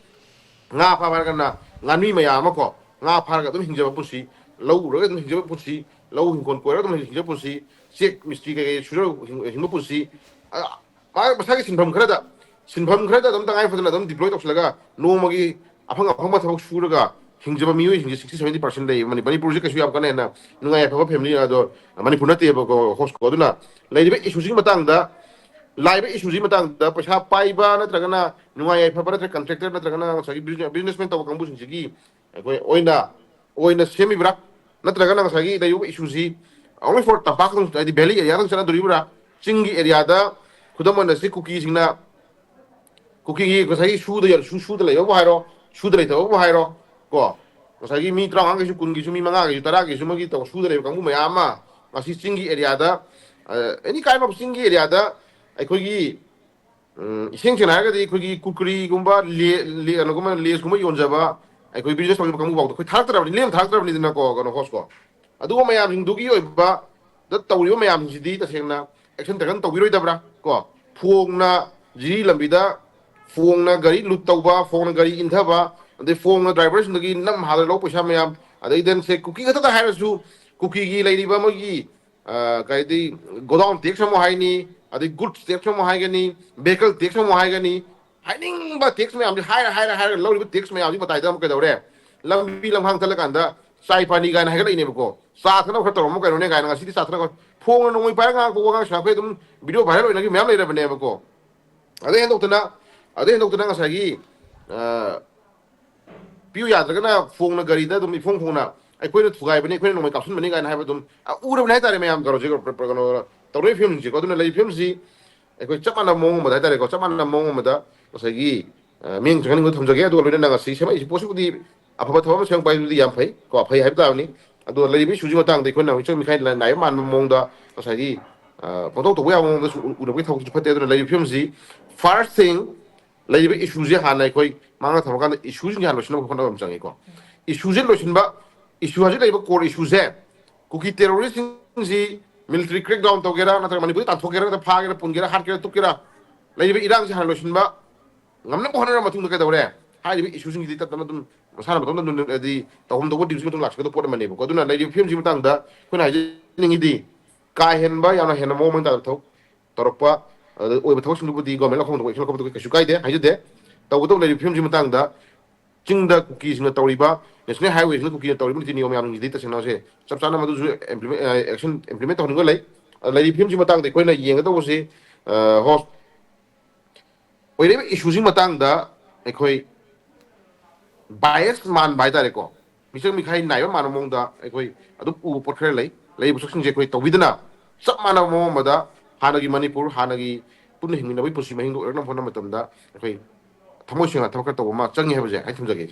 ꯉꯥ ꯐꯥꯕ ꯍꯥꯏꯔꯒꯅ ꯉꯥꯅꯨ ꯃꯌꯥꯝ ꯑꯃ ꯀꯣ, ꯉꯥ ꯐꯥꯔꯒ ꯑꯗꯨꯝ ꯍꯤꯡꯖꯕ ꯄꯨꯟꯁꯤ, ꯂꯧ ꯎꯔꯒ ꯑꯗꯨꯝ ꯍꯤꯡꯖꯕ ꯄꯨꯟꯁꯤ, ꯂꯧ ꯍꯤꯡꯒꯣꯜ ꯀꯣꯏꯔꯒ ꯑꯗꯨꯝ ꯍꯤꯡꯖꯕ ꯄꯨꯟꯁꯤ, ꯆꯦꯛ ꯃꯤꯁꯇ꯭ꯔꯤ ꯀꯩꯀꯩ ꯁꯨꯖꯔ ꯍꯤꯡ-, ꯍꯤꯡꯕ ꯄꯨꯟꯁꯤ, ꯑ, ꯃꯥ ꯃꯁꯥꯒꯤ ꯁꯤꯟꯐꯝ ꯈꯔꯗ, ꯁꯤꯟꯐꯝ ꯈꯔꯗ ꯑꯗꯨꯝ ꯇꯉꯥꯏ ꯐꯗꯅ ꯑꯗꯨꯝ deploy ꯇꯧꯁꯤꯜꯂꯒ ꯅꯣꯡꯃꯒꯤ ꯑꯐꯪ ꯑꯐꯪꯕ ꯊꯕꯛ ꯁꯨꯔꯒ ꯍꯤꯡꯖꯕ ꯃꯤꯑꯣꯏꯁꯤꯡꯁꯦ sixty seventy percent ꯂꯩꯌꯦ꯫ ꯃꯅꯤ-, ꯃꯅꯤꯄꯨꯔꯁꯦ ꯀꯩꯁꯨ ꯌꯥꯝ ꯀꯟꯅ ꯍꯦꯟꯅ ꯅꯨꯡꯉꯥꯏ ꯌꯥꯏꯐꯕ family ꯑꯗꯣ ꯃꯅꯤꯄꯨꯔ ꯅꯠꯇꯦꯕꯀꯣ, host ꯀꯣ꯫ ꯑꯗꯨꯅ ꯂꯩꯔꯤꯕ issue ꯁꯤꯒꯤ ꯃꯇꯥꯡꯗ, ꯂꯥꯛꯏꯕ issue ꯁꯤꯒꯤ ꯃꯇꯥꯡꯗ ꯄꯩꯁꯥ ꯄꯥꯏꯕ ꯅꯠꯇ꯭ꯔꯒꯅ ꯅꯨꯡꯉꯥꯏ ꯌꯥꯏꯐꯕ ꯅꯠꯇ꯭ꯔꯒ contractor ꯅꯠꯇ꯭ꯔꯒꯅ ꯉꯁꯥꯏꯒꯤ business, businessman ꯇꯧꯕ ꯀꯥꯡꯕꯨꯁꯤꯡꯁꯤꯒꯤ ꯑꯩꯈꯣꯏ ꯑꯣꯏꯅ, ꯑꯣꯏꯅ ꯁꯦꯝꯃꯤꯕ꯭ꯔꯥ? ꯅꯠꯇ꯭ꯔꯒꯅ ꯉꯁꯥꯏꯒꯤ ꯂꯩꯔꯤꯕ issue ꯁꯤ only for ꯇꯝꯄꯥꯛ ꯈꯛꯇꯪ, ꯍꯥꯏꯗꯤ valley area ꯗꯪ ꯆꯠꯅꯗꯣꯔꯤꯕ꯭ꯔꯥ? ꯆꯤꯡꯒꯤ area ꯗ, ꯈꯨꯗꯝ ꯑꯣꯏꯅ ꯁꯤ ꯀꯨꯀꯤꯁꯤꯡꯅ, ꯀꯨꯀꯤꯒꯤ ꯉꯁꯥꯏꯒꯤ ꯁꯨꯗ ꯌꯥ-, ꯁꯨ-, ꯁꯨꯗ ꯂꯩꯕꯕꯨ ꯍꯥꯏꯔꯣ, ꯁꯨꯗ ꯂꯩꯇꯕꯕꯨ ꯍꯥꯏꯔꯣ, ꯀꯣ, ꯉꯁꯥꯏꯒꯤ ꯃꯤ ꯇꯔꯥꯃꯉꯥꯒꯤꯁꯨ, ꯀꯨꯟꯒꯤꯁꯨ, ꯃꯤ ꯃꯉꯥꯒꯤꯁꯨ, ꯇꯔꯥꯒꯤꯁꯨ ꯃꯣꯏꯒꯤ ꯇꯧ-, ꯁꯨꯗ ꯂꯩꯕ ꯀꯥꯡꯕꯨ ꯃꯌꯥꯝ ꯑꯃ ꯉꯁꯤ ꯆꯤꯡꯒꯤ area ꯗ, ꯑ, any kind of ꯆꯤꯡꯒꯤ area ꯗ ꯑꯩꯈꯣꯏꯒꯤ, ꯎꯝ, ꯏꯁꯦꯡ ꯁꯦꯡꯅ ꯍꯥꯏꯔꯒꯗꯤ ꯑꯩꯈꯣꯏꯒꯤ ꯀꯨꯀꯔꯤꯒꯨꯝꯕ, ꯂꯦ-, ꯂꯦ-, ꯀꯩꯅꯣꯒꯨꯝꯕ, lace ꯀꯨꯝꯕ ꯌꯣꯟꯖꯕ ꯑꯩꯈꯣꯏ business ꯇꯧꯔꯤꯕ ꯀꯥꯡꯕꯨ ꯐꯥꯎꯗ ꯑꯩꯈꯣꯏ ꯊꯥꯔꯛꯇ꯭ꯔꯕꯅꯤ, ꯂꯦꯝ ꯊꯥꯔꯛꯇ꯭ꯔꯕꯅꯤꯗꯅꯀꯣ, ꯀꯩꯅꯣ, host ꯀꯣ꯫ ꯑꯗꯨꯒꯨꯝꯕ ꯃꯌꯥꯝꯁꯤꯡꯗꯨꯒꯤ ꯑꯣꯏꯕ ꯗ ꯇꯧꯔꯤꯕ ꯃꯌꯥꯝꯁꯤꯡꯁꯤꯗꯤ ꯇꯁꯦꯡꯅ action ꯇꯥꯀꯟ ꯇꯧꯕꯤꯔꯣꯏꯗꯕ꯭ꯔꯥ? ꯀꯣ, ꯐꯣꯡꯅ ꯖꯤꯔꯤ ꯂꯝꯕꯤꯗ ꯐꯣꯡꯅ ꯒꯥꯔꯤ ꯂꯨꯠ ꯇꯧꯕ, ꯐꯣꯡꯅ ꯒꯥꯔꯤ ꯏꯟꯊꯕ, ꯑꯗꯩ ꯐꯣꯡꯅ driver ꯁꯤꯡꯗꯒꯤ ꯅꯝ ꯍꯥꯗꯅ ꯂꯧ ꯄꯩꯁꯥ ꯃꯌꯥꯝ, ꯑꯗꯩ then ꯁꯦ ꯀꯨꯀꯤ ꯈꯛꯇꯗ ꯍꯥꯏꯔꯁꯨ, ꯀꯨꯀꯤꯒꯤ ꯂꯩꯔꯤꯕ ꯃꯣꯏꯒꯤ, ꯑ, ꯀꯩ ꯍꯥꯏꯗꯤ, godown tax ꯑꯃꯨꯛ ꯍꯥꯏꯅꯤ, ꯑꯗꯩ goods tax ꯑꯃꯨꯛ ꯍꯥꯏꯒꯅꯤ, vehicle tax ꯑꯃꯨꯛ ꯍꯥꯏꯒꯅꯤ, ꯍꯥꯏꯅꯤꯡꯕ tax ꯃꯌꯥꯝꯁꯤ ꯍꯥꯏꯔ, ꯍꯥꯏꯔ, ꯍꯥꯏꯔꯒ ꯂꯧꯔꯤꯕ tax ꯃꯌꯥꯝꯁꯤ ꯃꯇꯥꯏꯗ ꯑꯃꯨꯛ ꯀꯩꯗꯧꯔꯦ? ꯂꯝꯕꯤ ꯂꯝꯍꯥꯡ ꯆꯠꯂꯀꯥꯟꯗ ꯆꯥꯏ ꯄꯥꯅꯤ ꯀꯥꯏꯅ ꯍꯥꯏꯒꯠꯂꯛꯏꯅꯦꯕꯀꯣ꯫ ꯆꯥ ꯊꯛꯅꯕ ꯈꯔ ꯇꯧꯔꯝꯃꯣ ꯀꯩꯅꯣꯅꯦ ꯀꯥꯏꯅ ꯉꯁꯤꯗꯤ ꯆꯥ ꯊꯛꯅꯕ ꯐꯣꯡꯅ ꯅꯣꯡꯃꯩ ꯄꯥꯏꯔꯒ ꯉꯥꯡꯉꯛꯄ ꯋꯥꯉꯥꯡ ꯁꯉꯥꯡꯈꯩ ꯑꯗꯨꯝ video viral ꯑꯣꯏꯅꯈꯤꯕ ꯃꯌꯥꯝ ꯂꯩꯔꯕꯅꯦꯕꯀꯣ꯫ ꯑꯗꯩ ꯍꯦꯟꯗꯣꯛꯇꯅ, ꯑꯗꯩ ꯍꯦꯟꯗꯣꯛꯇꯅ ꯉꯁꯥꯏꯒꯤ, ꯑ, ꯄꯤꯌꯨ ꯌꯥꯗ꯭ꯔꯒꯅ ꯐꯣꯡꯅ ꯒꯥꯔꯤꯗ ꯑꯗꯨꯝ ꯏꯐꯣꯡ ꯐꯣꯡꯅ ꯑꯩꯈꯣꯏꯅ ꯊꯨꯒꯥꯏꯕꯅꯤ, ꯑꯩꯈꯣꯏꯅ ꯅꯣꯡꯃꯩ ꯀꯥꯞꯁꯤꯟꯕꯅꯤ ꯀꯥꯏꯅ ꯍꯥꯏꯕ ꯑꯗꯨꯝ, ꯑ, ꯎꯔꯕꯅꯦ ꯍꯥꯏꯇꯥꯔꯦ ꯃꯌꯥꯝ ꯀꯩꯅꯣꯁꯦ, ꯀꯩꯅꯣ, ꯇꯧꯔꯤꯕ ꯐꯤꯕꯝꯁꯤꯡꯁꯦꯀꯣ꯫ ꯑꯗꯨꯅ ꯂꯩꯔꯤꯕ ꯐꯤꯕꯝꯁꯤ ꯑꯩꯈꯣꯏ ꯆꯞ ꯃꯥꯟꯅꯕ ꯃꯑꯣꯡ ꯑꯃꯗ ꯍꯥꯏꯇꯥꯔꯦꯀꯣ, ꯆꯞ ꯃꯥꯟꯅꯕ ꯃꯑꯣꯡ ꯑꯃꯗ ꯉꯁꯥꯏꯒꯤ, ꯑ, ꯃꯤꯠꯌꯦꯡ ꯆꯪꯍꯟꯅꯤꯡꯕ ꯊꯝꯖꯒꯦ꯫ ꯑꯗꯨꯒ ꯂꯣꯏꯅꯅ ꯉꯁꯤ ꯁꯦꯝꯃꯛꯏꯁꯤ ꯄꯣꯠꯁꯤꯕꯨꯗꯤ ꯑꯐꯕ ꯊꯕꯛ ꯑꯃ ꯁꯦꯝꯃꯛꯄ ꯍꯥꯏꯕꯗꯨꯗꯤ ꯌꯥꯝ ꯐꯩ ꯀꯣ, ꯐꯩ ꯍꯥꯏꯕ ꯇꯥꯕꯅꯤ꯫ ꯑꯗꯣ ꯂꯩꯔꯤꯕ issue ꯁꯤꯒꯤ ꯃꯇꯥꯡꯗ ꯑꯩꯈꯣꯏꯅ ꯃꯤꯆꯪ ꯃꯤꯈꯥꯏ ꯅꯥꯏꯕ ꯃꯥꯟꯕ ꯃꯑꯣꯡꯗ ꯉꯁꯥꯏꯒꯤ, ꯑ, ꯄꯪꯇꯧ ꯇꯧꯕ ꯌꯥꯕ ꯃꯑꯣꯡꯗꯁꯨ ꯎ-, ꯎꯔꯛꯄꯒꯤ ꯊꯕꯛꯁꯨ ꯐꯠꯇꯦ꯫ ꯑꯗꯨꯅ ꯂꯩꯔꯤꯕ ꯐꯤꯕꯝꯁꯤ, first thing, ꯂꯩꯔꯤꯕ issue ꯁꯦ ꯍꯥꯟꯅ ꯑꯩꯈꯣꯏ ꯃꯥꯡꯗ ꯊꯝꯃꯀꯥꯟꯗ issue ꯁꯤꯡꯁꯦ ꯍꯥꯟꯅ ꯂꯣꯏꯁꯤꯟꯅꯕ ꯍꯣꯠꯅꯕ ꯑꯃ ꯆꯪꯉꯤꯀꯣ꯫ Issue ꯁꯦ ꯂꯣꯏꯁꯤꯟꯕ, issue ꯍꯧꯖꯤꯛ ꯂꯩꯔꯤꯕ core issue ꯁꯦ, ꯀꯨꯀꯤ terrorist ꯁꯤꯡꯁꯤ military crackdown ꯇꯧꯒꯦꯔꯥ, ꯅꯠꯇ꯭ꯔꯒ ꯃꯅꯤꯄꯨꯔꯗ ꯇꯥꯟꯊꯣꯛꯀꯦꯔꯥ, ꯅꯠꯇ꯭ꯔꯒ ꯐꯥꯒꯦꯔꯥ, ꯄꯨꯟꯒꯦꯔꯥ, ꯍꯥꯠꯀꯦꯔꯥ, ꯇꯨꯞꯀꯦꯔꯥ, ꯂꯩꯔꯤꯕ ꯏꯔꯥꯡꯁꯦ ꯍꯥꯟꯅ ꯂꯣꯏꯁꯤꯟꯕ ꯉꯝꯅꯕ ꯍꯣꯠꯅꯔ ꯃꯇꯨꯡꯗ ꯀꯩꯗꯧꯔꯦ? ꯍꯥꯏꯔꯤꯕ issue ꯁꯤꯡꯁꯤꯗꯤ ꯇꯞ ꯇꯞꯅ ꯑꯗꯨꯝ ꯃꯁꯥꯅ ꯃꯇꯣꯝꯇ ꯑꯗꯨꯝ, ꯍꯥꯏꯗꯤ, ꯇꯧꯐꯝ ꯊꯣꯛꯄ ꯗ꯭ꯌꯨꯇꯤ ꯃꯇꯨꯡ ꯂꯥꯛꯆꯒꯗꯕ ꯄꯣꯠ ꯑꯃꯅꯦꯕꯀꯣ꯫ ꯑꯗꯨꯅ ꯂꯩꯔꯤꯕ ꯐꯤꯕꯝꯁꯤꯒꯤ ꯃꯇꯥꯡꯗ ꯑꯩꯈꯣꯏꯅ ꯍꯥꯏꯖꯅꯤꯡꯉꯤꯗꯤ, ꯀꯥ ꯍꯦꯟꯕ, ꯌꯥꯝꯅ ꯍꯦꯟꯅ ꯃꯑꯣꯡ ꯃꯔꯤꯟ ꯇꯥꯗꯕ ꯊꯕꯛ ꯇꯧꯔꯛꯄ, ꯑꯗꯨꯗ ꯑꯣꯏꯕ ꯊꯕꯛꯁꯤꯡꯗꯨꯕꯨꯗꯤ ꯒꯣꯔꯃꯦꯟ ꯂꯧꯈꯣꯡꯗ ꯑꯣꯏꯁꯤꯜꯂꯛꯄꯗꯨ ꯀꯩꯁꯨ ꯀꯥꯏꯗꯦ, ꯍꯥꯏꯖꯗꯦ꯫ ꯇꯧꯕꯇꯕꯨ ꯂꯩꯔꯤꯕ ꯐꯤꯕꯝꯁꯤ ꯃꯇꯥꯡꯗ ꯆꯤꯡꯗ ꯀꯨꯀꯤꯁꯤꯡꯅ ꯇꯧꯔꯤꯕ, ꯅꯦꯁꯅꯦꯜ ꯍꯥꯏꯋꯦꯁꯤꯡꯗ ꯀꯨꯀꯤꯅ ꯇꯧꯔꯤꯕ ꯅꯤꯇꯤ ꯅꯤꯌꯣꯝ ꯃꯌꯥꯝꯁꯤꯡꯁꯤꯗꯤ ꯇꯁꯦꯡꯅ ꯁꯦ ꯆꯞ ꯆꯥꯅ ꯃꯗꯨꯁꯨ implement, ꯑ, action implement ꯇꯧꯍꯟꯅꯤꯡꯕ ꯂꯩ꯫ ꯑ, ꯂꯩꯔꯤꯕ ꯐꯤꯕꯝꯁꯤ ꯃꯇꯥꯡꯗ ꯑꯩꯈꯣꯏꯅ ꯌꯦꯡꯒꯗꯧꯕꯁꯤ, ꯑ, ꯍꯣꯁ-, ꯑꯣꯏꯔꯛꯏꯕ ꯏꯁꯨꯁꯤ ꯃꯇꯥꯡꯗ ꯑꯩꯈꯣꯏ ꯕꯥꯏꯁ ꯃꯥꯟꯕ ꯍꯥꯏꯇꯥꯔꯦꯀꯣ, ꯃꯤꯆꯪ ꯃꯤꯈꯥꯏ ꯅꯥꯏꯕ ꯃꯥꯟꯕ ꯃꯑꯣꯡꯗ ꯑꯩꯈꯣꯏ ꯑꯗꯨꯝ ꯎꯕ ꯄꯣꯠ ꯈꯔ ꯂꯩ꯫ ꯂꯩꯔꯤꯕ ꯄꯣꯠꯁꯛꯁꯤꯡꯁꯦ ꯑꯩꯈꯣꯏ ꯇꯧꯕꯤꯗꯅ ꯆꯞ ꯃꯥꯟꯅꯕ ꯃꯑꯣꯡ ꯑꯃꯗ ꯍꯥꯟꯅꯒꯤ ꯃꯅꯤꯄꯨꯔ, ꯍꯥꯟꯅꯒꯤ ꯄꯨꯟꯅ ꯍꯤꯡꯃꯤꯟꯅꯕꯒꯤ ꯄꯨꯟꯁꯤ ꯃꯍꯤꯡꯗꯣ ꯑꯣꯏꯔꯛꯅꯕ ꯍꯣꯠꯅꯕ ꯃꯇꯝꯗ ꯑꯩꯈꯣꯏ ꯊꯃꯣꯏ ꯁꯦꯡꯅ ꯊꯕꯛ ꯈꯔ ꯇꯧꯕ ꯑꯃ ꯆꯪꯉꯤ ꯍꯥꯏꯕꯁꯦ ꯑꯩ ꯊꯝꯖꯒꯦ꯫